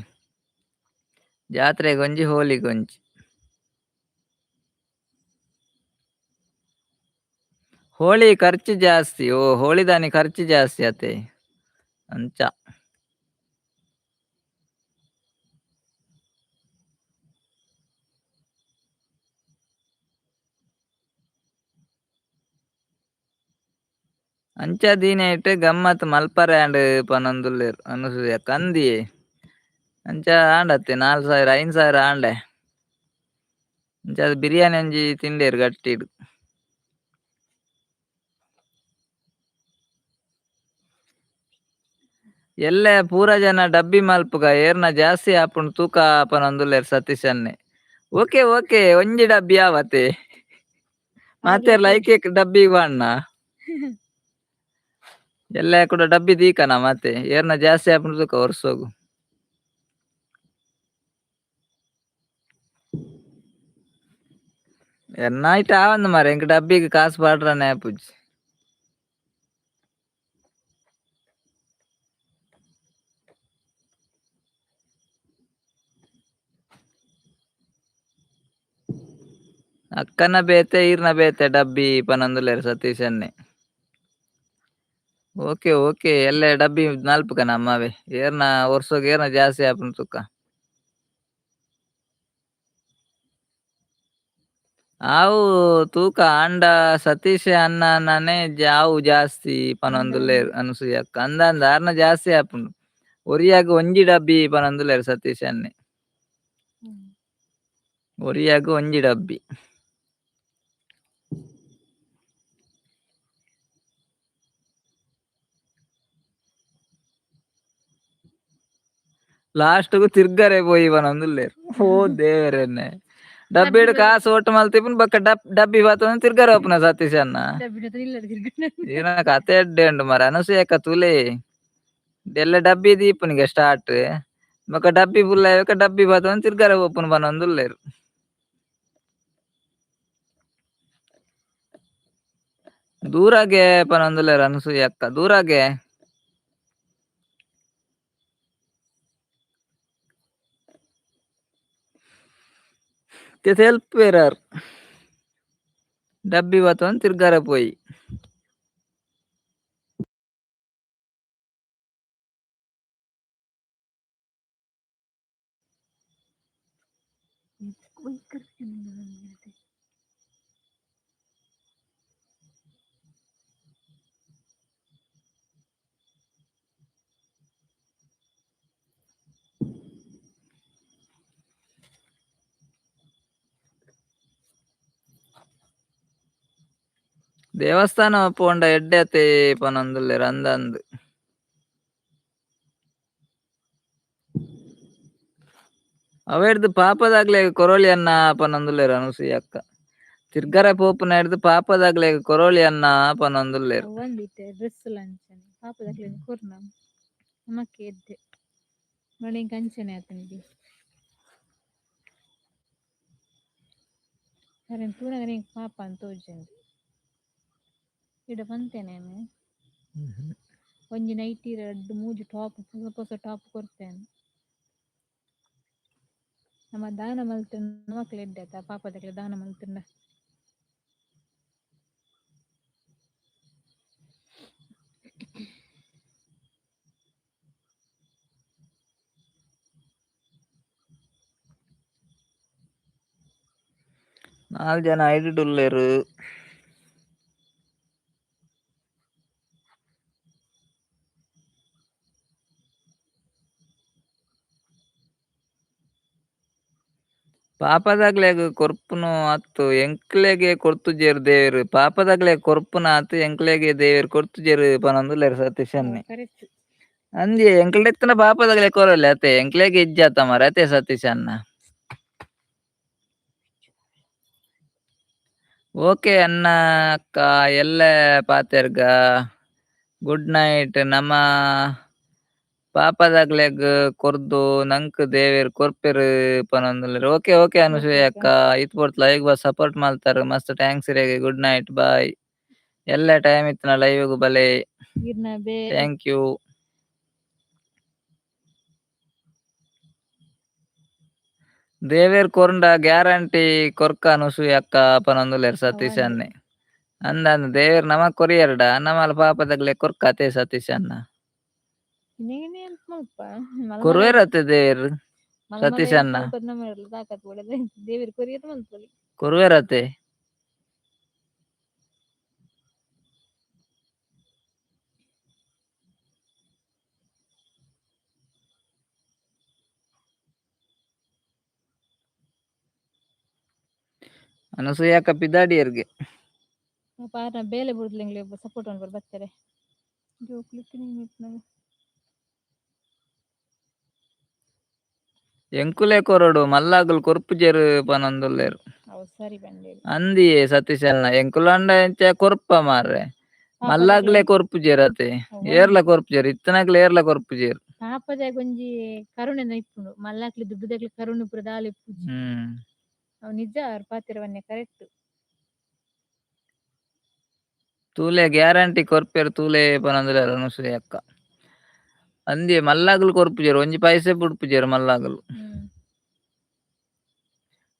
ಜಾತ್ರೆಗ್ ಒಂಜಿ ಹೋಲಿಗ್ ಒಂಜಿ. ಹೋಳಿ ಖರ್ಚು ಜಾಸ್ತಿ. ಓ ಹೋಳಿದಾನಿ ಖರ್ಚು ಜಾಸ್ತಿ ಅತೆ. ಅಂಚ. ಅಂಚ ದೀನೇಟ್ ಗಮ್ಮತ್ ಮಲ್ಪರೆ ಆಂಡ್ ಪನೊಂದುಲ್ಲೆರ್ ಅನಸೂಯ ಕಂದಿಯೆ. ಅಂಚ ಆಂಡತ್ತೆ 4000 5000 ಆಂಡೆ. ಅಂಚ ಬಿರಿಯಾನಿ ಒಂಜಿ ತಿಂಡೇರು ಗಟ್ಟಿಡ್. ಎಲ್ಲೆ ಪೂರ ಜನ ಡಬ್ಬಿ ಮಲ್ಪುಗ ಏರ್ನ ಜಾಸ್ತಿ ಆಪುಂಡು ತೂಕ ಪನೊಂದುಲ್ಲೆರ್ ಸತೀಶ್ ಅಣ್ಣೆ. ಓಕೆ ಓಕೆ ಒಂಜಿ ಡಬ್ಬಿ ಆವತೆ. ಮಾತೆರ್ ಲೈಕ್ ಡಬ್ಬಿ ಅಣ್ಣ. ಎಲ್ಲೆ ಕೂಡ ಡಬ್ಬಿ ದೀಕನ ಮತ್ತೆ ಏರ್ನ ಜಾಸ್ತಿ ಆಪುಂಡು ತೂಕ ವರ್ಷೋಗು. ಎನ್ನಾಯ್ಟ್ ಆವಂದ್ ಮಾರ್ರೆ ಎಂಕ್ ಡಬ್ಬಿಗ್ ಕಾಸ್ ಪಾಡ್ರನೆ ಆಪುಜಿ. ಅಕ್ಕನ ಬೇತೆ ಈರ್ನ ಬೇತೆ ಡಬ್ಬಿ ಪನೊಂದುಲ್ಲೆರ್ ಸತೀಶ್ ಅಣ್ಣೆ. ಓಕೆ ಓಕೆ ಎಲ್ಲೆ ಡಬ್ಬಿ ಮಲ್ಪುಗ ನಮ್ಮವೇ ಏರ್ನ ವರ್ಷಗ್ ಏರ್ನ ಜಾಸ್ತಿ ಆಪುಂಡು ತೂಕ. ಆವು ತೂಕ ಆಂಡ ಸತೀಶ್ ಅಣ್ಣನನೇ ಆವು ಜಾಸ್ತಿ ಪನೊಂದುಲ್ಲೆರ್ ಅನಸೂಯಕ್ಕ. ಅಂದಂದ ಆರ್ನ ಜಾಸ್ತಿ ಆಪುಂಡು. ಒರಿಯಾಗ್ ಒಂಜಿ ಡಬ್ಬಿ ಪನೊಂದುಲ್ಲೆರ್ ಸತೀಶ್ ಅಣ್ಣೆ. ಒರಿಯಾಗ್ ಒಂಜಿ ಡಬ್ಬಿ. ಲಾಸ್ಟ್ ಗ್ ತಿರ್ಗರೆ ಪೋಯಿ ಪನೊಂದುಲ್ಲೆರ್. ಓ ದೇವೆರೆನೆ. ಡಬ್ಬಿಡ್ ಕಾಸ್ ಒಟ್ಟು ಮಲ್ತಿಪ್ಪುನು ಬೊಕ್ಕ ಡಬ್ಬಿ ಪತೊಂದು ತಿರ್ಗರೆ ಪೋಪುನ ಸತೀಶ್ ಅಣ್ಣ. ಈರ್ನ ಕತೆ ಎಡ್ಡೆ ಉಂಡು ಮಾರ್ರೆ ಅನಸೂಯಕ್ಕ ತೂಲೆ. ಎಲ್ಲೆ ಡಬ್ಬಿ ದೀಪುನಿಗೆ ಸ್ಟಾರ್ಟ್. ಬೊಕ ಡಬ್ಬಿ ಬುಲ್ಲ ಡಬ್ಬಿ ಪತೊಂದು ತಿರ್ಗರೆ ಪೋಪುನು ಪನೊಂದುಲ್ಲೆರ್. ದೂರಗೆ ಪನೊಂದುಲ್ಲೆರ್ ಅನಸೂಯ ಅಕ್ಕ ದೂರಗೆ. ತೆಲ್ಪುವೆರ್ ಡಬ್ಬಿ ಪತೊಂದು ತಿರ್ಗರೆ ಪೋಯಿ. ದೇವಸ್ಥಾನ ಪೋಂಡ ಎಡ್ಡೆ ಅತೆ ಪನೊಂದುಲ್ಲೆರ್ ಅಂದಂದ್. ಅವೆಡ್ದ್ ಪಾಪದಾಕ್ಲೆಗ್ ಕೊರೊಲಿ ಅಣ್ಣ ಪನೊಂದುಲ್ಲೆರ್ ಅನಸೂಯ ಅಕ್ಕ. ತಿರ್ಗರೆ ಪೋಪುನೆಡ್ದ್ ಪಾಪದಾಕ್ಲೆಗ್ ಕೊರೊಲಿ ಅಣ್ಣ ಪನೊಂದುಲ್ಲೆರ್. ಒಂದಿತ್ತೆ ಡ್ರೆಸ್ ಅಂಚನೆ ಪಾಪದಕ್ಲೆನ್ ಕೊರ್ನ ನಮಕ್ ಎಡ್ಡೆ ಮಣಿಂಕ್ ಅಂಚನೆ ಆತುಂಡು. ಅರೆನ್ ತೂನಗನೆ ಎಂಕ್ ಪಾಪ ಅಂದ್ ತೋಜುಂಡು. ಇಡ ಪಂತೇನೆ ಒಂಜಿ ನೈಟಿ ರಡ್ಡ್ ಮೂಜಿ ಟಾಪ್ ಪೊಸ ಪೊಸ ಟಾಪ್ ಕೊರ್ತೇನೆ. ನಮ ದಾನ ಮಲ್ತ್ಂಡ ನಮಕ್ಲ ಎಡ್ಡೆ ಅತ ಪಾಪದಕ್ಲೆ ದಾನ ಮಲ್ತ್ಂಡ. ನಾಲ್ ಜನ ಐಡುಡುಲ್ಲೆರ್. ಪಾಪದಾಕ್ಲೆಗ್ ಕೊರ್ಪುನು ಅತ್ತು ಎಂಕ್ಲೆಗೆ ಕೊರ್ತುಜೆರ್ ದೇವೆರ್ ಪಾಪದಾಕ್ಲೆಗ್ ಕೊರ್ಪುನ ಅತ್ತು ಎಂಕ್ಲೆಗೆ ದೇವೆರ್ ಕೊರ್ತುಜೆರ್ ಪನೊಂದುಲ್ಲೆರ್ ಸತೀಶ್ ಅಣ್ಣೆ. ಕರೆಕ್ಟ್. ಅಂದ್ಯೆ ಎಂಕ್ಲೆಗ್ ಇತ್ತಿನ ಪಾಪದಾಕ್ಲೆಗ್ ಕೊರೊಲಿ ಅತೆ ಎಂಕ್ಲೆಗ್ ಇಜ್ಜತ ಮಾರ್ರೆ ಅತೆ ಸತೀಶ್ ಅಣ್ಣ. ಓಕೆ ಅಣ್ಣ ಅಕ್ಕ ಎಲ್ಲೆ ಪಾತೆರ್ಗ ಗುಡ್ ನೈಟ್ ನಮ ಪಾಪದಾಕ್ಲೆಗ್ ಕೊರ್ದು ನಂಕ್ ದೇವೆರ್ ಕೊರ್ಪೆರ್ ಪನೊಂದುಲ್ಲೆರ್. ಓಕೆ ಓಕೆ ಅನಸೂಯ ಅಕ್ಕ ಈತ್ ಪೊರ್ತು ಲೈವ್ ಗ್ ಸಪೋರ್ಟ್ ಮಲ್ತಾರ್ ಮಸ್ತ್ thanks ಇರೆಗ್ ಗುಡ್ ನೈಟ್ ಬಾಯ್. ಎಲ್ಲೆ ಟೈಮ್ ಇತ್ತಿನ ಲೈವ್ ಗ್ ಬಲೆ. ಇರ್ನ ಬೇ thank you. ದೇವೆರ್ ಕೊರ್ಂಡ ಗ್ಯಾರಂಟಿ ಕೊರ್ಕ ಅನಸೂಯ ಅಕ್ಕ ಪನೊಂದುಲ್ಲೆರ್ ಸತೀಶ್ ಅಣ್ಣೆ. ಅಂದ್ ದೇವೆರ್ ನಮಕ್ ಕೊರಿಯೆರ್ಡ ನಮಲ ಪಾಪದಾಕ್ಲೆಗ್ ಕೊರ್ಕ ಅತೆ ಸತೀಶ್ ಅಣ್ಣ. ಕೊರುವೆರ್ ಅತೆ ದೇವೆರ್ ಸತೀಶ್ ಅಣ್ಣ. ದೇವೆರ್ ಕೊರಿಯೆರ್ ಮಲ್ಪೊಲಿ. ಕೊರುವೆರ್ ಅತೆ. ಅನಸೂಯ ಅಕ್ಕ ಪಿದಾಡಿಯರ್ಗೆ. ಪಾರ್ನ ಬೇಲೆ ಬುಡ್ದು ಎಂಕ್ಲೆ ಸಪೋರ್ಟ್ ಮನ್ಪರೆ ಬತ್ತೆರೆ. ಜೋಕುಲು ಇತ್ತಿನ ಎಂಕುಲೆ ಕೊರೊಡು ಮಲ್ಲಾಗುಲ್ ಕೊರ್ಪುಜೆರ್ ಪನೊಂದುಲ್ಲೆರ್. ಅವು ಸರಿ ಪಂಡೆರ್. ಅಂದಿಯೇ ಸತೀಶ್ ಅಣ್ಣ ಎಂಕುಲಾಂಡ ಎಂಚ ಕೊರ್ಪ ಮಾರ್ರೆ ಮಲ್ಲಾಗ್ಲೆ ಕೊರ್ಪುಜೆರ್ ಅತೆ ಏರ್ಲ ಕೊರ್ಪುಜೆರ್ ಇತ್ತನಾಗ್ಲೆ ಏರ್ಲ ಕೊರ್ಪುಜೆರ್. ಪಾಪದಾಗ ಒಂಜಿ ಕರುಣೆ ಇಪ್ಪುಂಡು ಮಲ್ಲಾಕ್ಲೆ ದುಡ್ಡುದಾಕ್ಲೆ ಕರುಣೆ ಪೂರ ದಾಲ ಇಪ್ಪುಜಿ. ಅವು ನಿಜ ಆರ್ ಪಾತೆರವನ್ನೆ ಕರೆಕ್ಟ್. ತೂಲೆ ಗ್ಯಾರಂಟಿ ಕೊರ್ಪೆರ್ ತೂಲೆ ಪನೊಂದುಲ್ಲೆರ್ ಅನಸೂಯ ಅಕ್ಕ. ಅಂದಿಯೇ ಮಲ್ಲಾಗುಲ್ ಕೊರ್ಪುಜೆರ್ ಒಂಜಿ ಪೈಸೆ ಬುಡ್ಪುಜೆರ್ ಮಲ್ಲಾಗುಲು.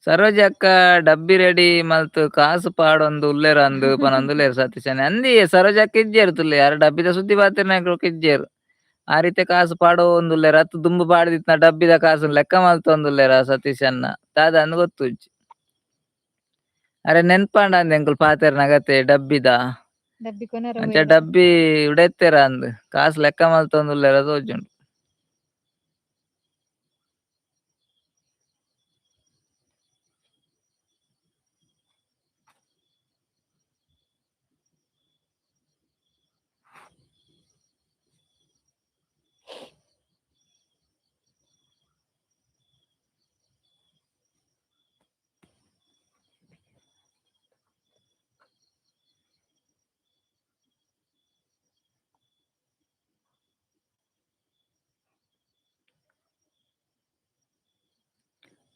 ಸರೋಜ ಅಕ್ಕ ಡಬ್ಬಿ ರೆಡಿ ಮಲ್ತ್ ಕಾಸು ಪಾಡೊಂದು ಉಲ್ಲೆರ್ ಅಂದ್ ಪನೊಂದುಲ್ಲೆರ್ ಸತೀಶ್ ಅಣ್ಣೆ. ಅಂದಿಯೇ ಸರೋಜ ಅಕ್ಕ ಇಜ್ಜೆರ್ ತುಲೆ ಆರ್ ಡಬ್ಬಿದ ಸುದ್ದಿ ಪಾತೆರ್ನಕ್ಲು ಇಜ್ಜೆರ್. ಆ ರೀತಿ ಕಾಸು ಪಾಡೊಂದುಲ್ಲೆರ್ ಅತ್ ದುಂಬು ಪಾಡ್ದಿತ್ತಿನ ಡಬ್ಬಿದ ಕಾಸುನ್ ಲೆಕ್ಕ ಮಲ್ತೊಂದುಲ್ಲೆರ್ ಆ ಸತೀಶ್ ಅಣ್ಣ ದಾದ ಅಂದ್ ಗೊತ್ತುಜ್ಜಿ. ಅರೆ ನೆನ್ಪಾಂಡ ಅಂದ್ ಎಂಕುಲು ಪಾತೆರ್ನಗತೆ ಡಬ್ಬಿದ. ಡಬ್ಬಿ ಕೊನರ ಅಂಚ ಡಬ್ಬಿ ಉಡೆತ್ತೆರ ಅಂದ್ ಕಾಸ್ ಲೆಕ್ಕ ಮಲ್ತೊಂದುಲ್ಲೆರ್ ತೋಜುಂಡು.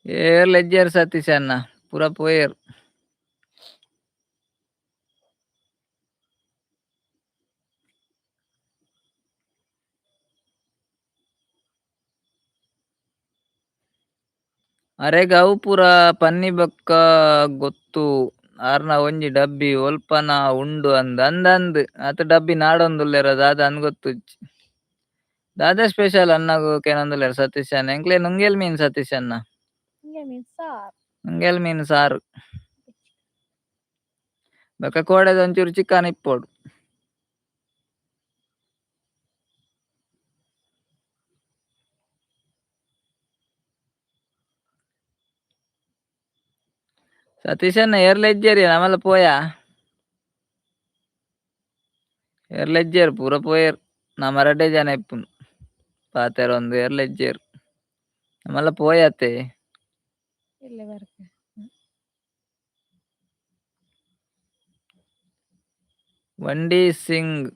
ಏರ್ಲ ಇಜ್ಜೆರ್ ಸತೀಶ್ ಅಣ್ಣ ಪೂರ ಪೋಯೆರ್. ಅರೆಗ್ ಅವು ಪೂರ ಪನ್ನಿ ಬೊಕ್ಕ ಗೊತ್ತು ಆರ್ನ ಒಂಜಿ ಡಬ್ಬಿ ಒಲ್ಪನ ಉಂಡು ಅಂದ್ ಅಂದ್ ಅಂದ್ ಅತ್ ಡಬ್ಬಿ ನಾಡೊಂದುಲ್ಲೆರ ದಾದ ಅಂದ್ ಗೊತ್ತುಜ್ಜಿ. ದಾದ ಸ್ಪೆಷಲ್ ಅಣ್ಣಗ್ ಕೇನೊಂದುಲ್ಲೆರ್ ಸತೀಶ್ ಅಣ್ಣ ಎಂಕ್ಲೆ ನುಂಗೆಲ್ ಮೀನ್ ಸತೀಶ್ ಅಣ್ಣ. ನುಂಗೆಲ್ ಮೀನ್ ಸಾರು. ಬೊಕ್ಕ ಕೋಡೆದ ಒಂಚೂರು ಚಿಕನ್ ಇಪ್ಪೊಡು. ಸತೀಶ್ ಅಣ್ಣ ಏರ್ಲ ಇಜ್ಜೆರ್ ನಮಲ ಪೋಯಾ. ಏರ್ಲ ಇಜ್ಜೆರ್ ಪೂರ ಪೋಯೆರ್ ನಮ ರಡ್ಡೆ ಜನ ಇಪ್ಪುನು ಪಾತೆರೊಂದು ಏರ್ಲ ಇಜ್ಜೆರ್ ನಮಲ ಪೋಯತೆ. ವಂಡಿ ಸಿಂಗ್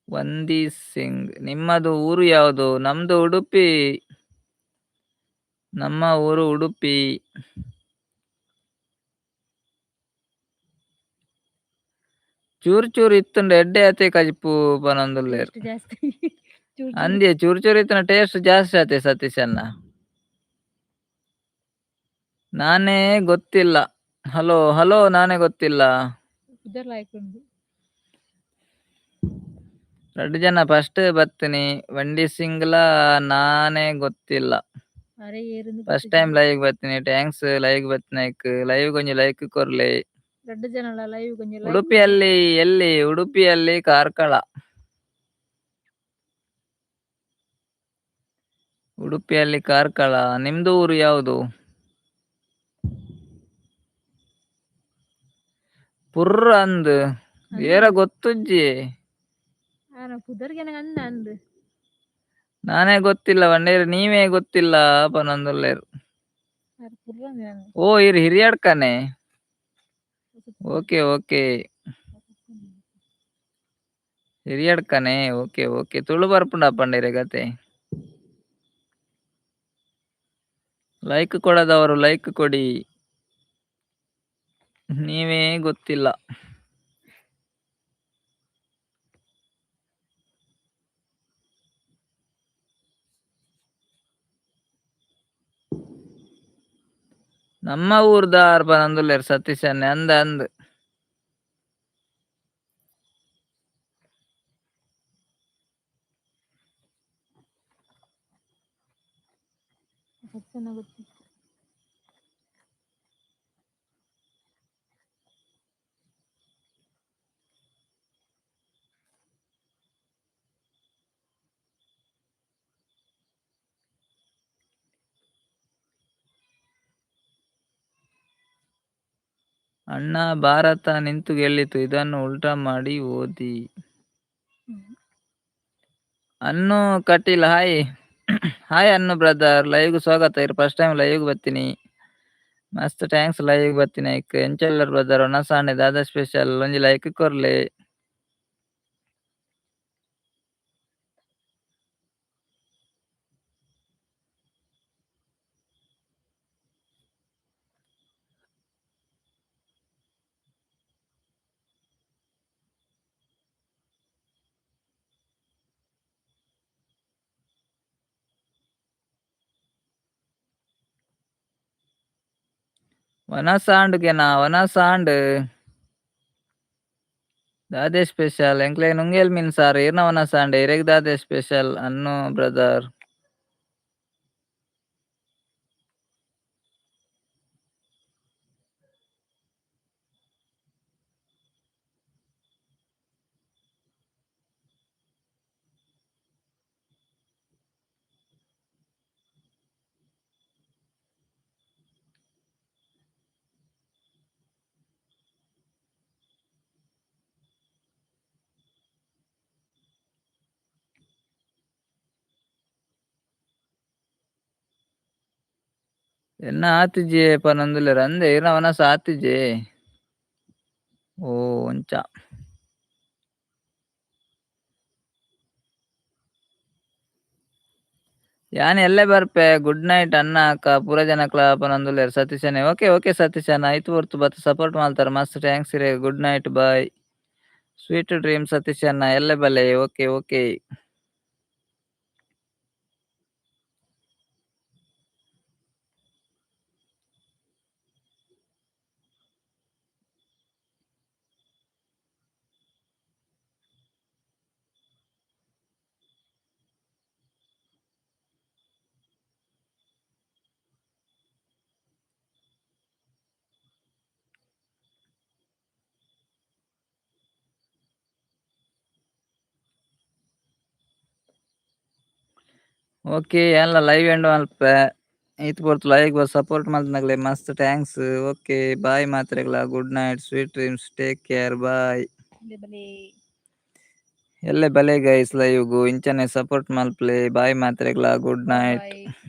ವಂದಿ ಸಿಂಗ್ ನಿಮ್ಮದು ಊರು ಯಾವುದು? ನಮ್ದು ಉಡುಪಿ. ನಮ್ಮ ಊರು ಉಡುಪಿ. ಚೂರು ಚೂರು ಇತ್ತುಂಡ ಎಡ್ಡೆ ಆತೆ ಕಜಿಪು ಪನೊಂದುಲ್ಲೆರ್. ಜಾಸ್ತಿ. ಅಂದ್ಯೆ ಚೂರು ಚೂರು ಇತ್ತಿನ ಟೇಸ್ಟ್ ಜಾಸ್ತಿ ಆತೆ ಸತೀಶ್ ಅಣ್ಣ. ನಾನೇ ಗೊತ್ತಿಲ್ಲ. ಹಲೋ ಹಲೋ ನಾನೇ ಗೊತ್ತಿಲ್ಲ. ರಡ್ಡ್ ಜನ ಫಸ್ಟ್ ಬತ್ತಿನಿ ವಂಡಿ ಸಿಂಗ್ಲ ನಾನೇ ಗೊತ್ತಿಲ್ಲ. ಫಸ್ಟ್ ಟೈಮ್ ಲೈವ್ ಬತ್ತಿನಿ thanks live ಬತ್ತಿನೈಕ್ ಲೈವ್ ಒಂಜಿ ಲೈಕ್ ಕೊರ್ಲೆ. ರಡ್ಡ್ ಜನಲ ಲೈವ್ ಒಂಜಿ ಲೈಕ್. ಉಡುಪಿಯಲ್ಲಿ ಎಲ್ಲಿ? ಉಡುಪಿಯಲ್ಲಿ ಕಾರ್ಕಳ. ಉಡುಪಿಯಲ್ಲಿ ಕಾರ್ಕಳ. ನಿಮ್ದು ಊರು ಯಾವುದು? ಪುರ್ರ ಅಂದ್ ಏರ ಗೊತ್ತುಜ್ಜಿ. ನಾನೇ ಗೊತ್ತಿಲ್ಲ ಬಂಡೇರು ನೀವೇ ಗೊತ್ತಿಲ್ಲ ಪನೊಂದುಲ್ಲೆರ್. ಓ ಇರ್ ಹಿರಿಯಡ್ಕನೆ. ಓಕೆ ಓಕೆ ಹಿರಿಯಡ್ಕನೆ ಓಕೆ ಓಕೆ ತುಳು ಬರ್ಪುಂಡ ಪಂಡೇರೆ ಕತೆ. ಲೈಕ್ ಕೊಡದವರು ಲೈಕ್ ಕೊಡಿ. ನೀವೇ ಗೊತ್ತಿಲ್ಲ. ನಮ್ಮ ಊರ್ದಾರ್ ಪನೊಂದುಲ್ಲೆರ್ ಸತೀಶ್ ಅಣ್ಣೆ ಅಂದ್ ಅಂದ್. ಗೊತ್ತಿಲ್ಲ. ಅಣ್ಣ ಭಾರತ ನಿಂತು ಗೆಲ್ಲಿತು ಇದನ್ನು ಉಲ್ಟಾ ಮಾಡಿ ಓದಿ. Annu Kateel hi hi Annu brother live ಸ್ವಾಗತ. ಇರ್ ಫಸ್ಟ್ ಟೈಮ್ ಲೈವ್ ಬತ್ತೀನಿ. ಮಸ್ತ್ thanks live ಬತ್ತಿನ ಐಕ್. ಎಂಚ ಉಲ್ಲೆರ್ ಬ್ರದರ್ ಒನಸಾಂಡೆ ದಾದ ಸ್ಪೆಷಲ್ ಒಂಜಿ ಲೈಕ್ ಕೊರ್ಲೆ. ವನಸಾಂಡ್ಗೆನಾ ವನಸಾಂಡ್. ದಾದೆ ಸ್ಪೆಷಲ್ ಎಂಕ್ಲೆ ನುಂಗೆಲ್ ಮೀನ್ ಸಾರು ಇರ್ನ ವನಸಾಂಡೆ ಇರೆಗ್ ದಾದೆ ಸ್ಪೆಷಲ್ ಅನ್ನು ಬ್ರದರ್. ಎನ್ನ ಆತಿಜೆ ಪನೊಂದುಲ್ಲೆರ್ ಅಂದೆ ಇರ್ನ ವನಸ್ ಆತಿಜೆ. ಓ ಅಂಚ. ಯಾನ್ ಎಲ್ಲೆ ಬರ್ಪೆ. ಗುಡ್ ನೈಟ್ ಅಣ್ಣ ಅಕ್ಕ ಪೂರ ಜನಕ್ಲ ಪನೊಂದುಲ್ಲೆರ್ ಸತೀಶಣ್ಣೆ. ಓಕೆ ಓಕೆ ಸತೀಶಣ್ಣ ಐತ್ ಪೊರ್ತು ಬತ್ತ್ ಸಪೋರ್ಟ್ ಮಲ್ತಾರ ಮಸ್ತ್ thanks ಇರೆಗ್. Good night bye. Sweet dream ಸತೀಶಣ್ಣ ಎಲ್ಲೆ ಬಲೆ. Okay okay. Okay ಯಾನ್ಲ ಲೈವ್ ಎಂಡ್ ಮಲ್ಪೆ. ಈತ್ ಪೊರ್ತು ಲೈವ್ ಸಪೋರ್ಟ್ ಮಲ್ತಿನಕ್ಲೆಗ್ ಮಸ್ತ್ thanks. Okay bye ಮಾತ್ರೆಗ್ಲ. Good night sweet dreams take care bye. ಬಲೆ. ಎಲ್ಲೆ ಬಲೆ ಗೈಸ್ ಲೈವ್ಗು ಇಂಚನೆ ಸಪೋರ್ಟ್ ಮಲ್ಪಲೆ. ಬಾಯ್ ಮಾತ್ರೆಗ್ಲ. Good bye night. ಬಾಯ್.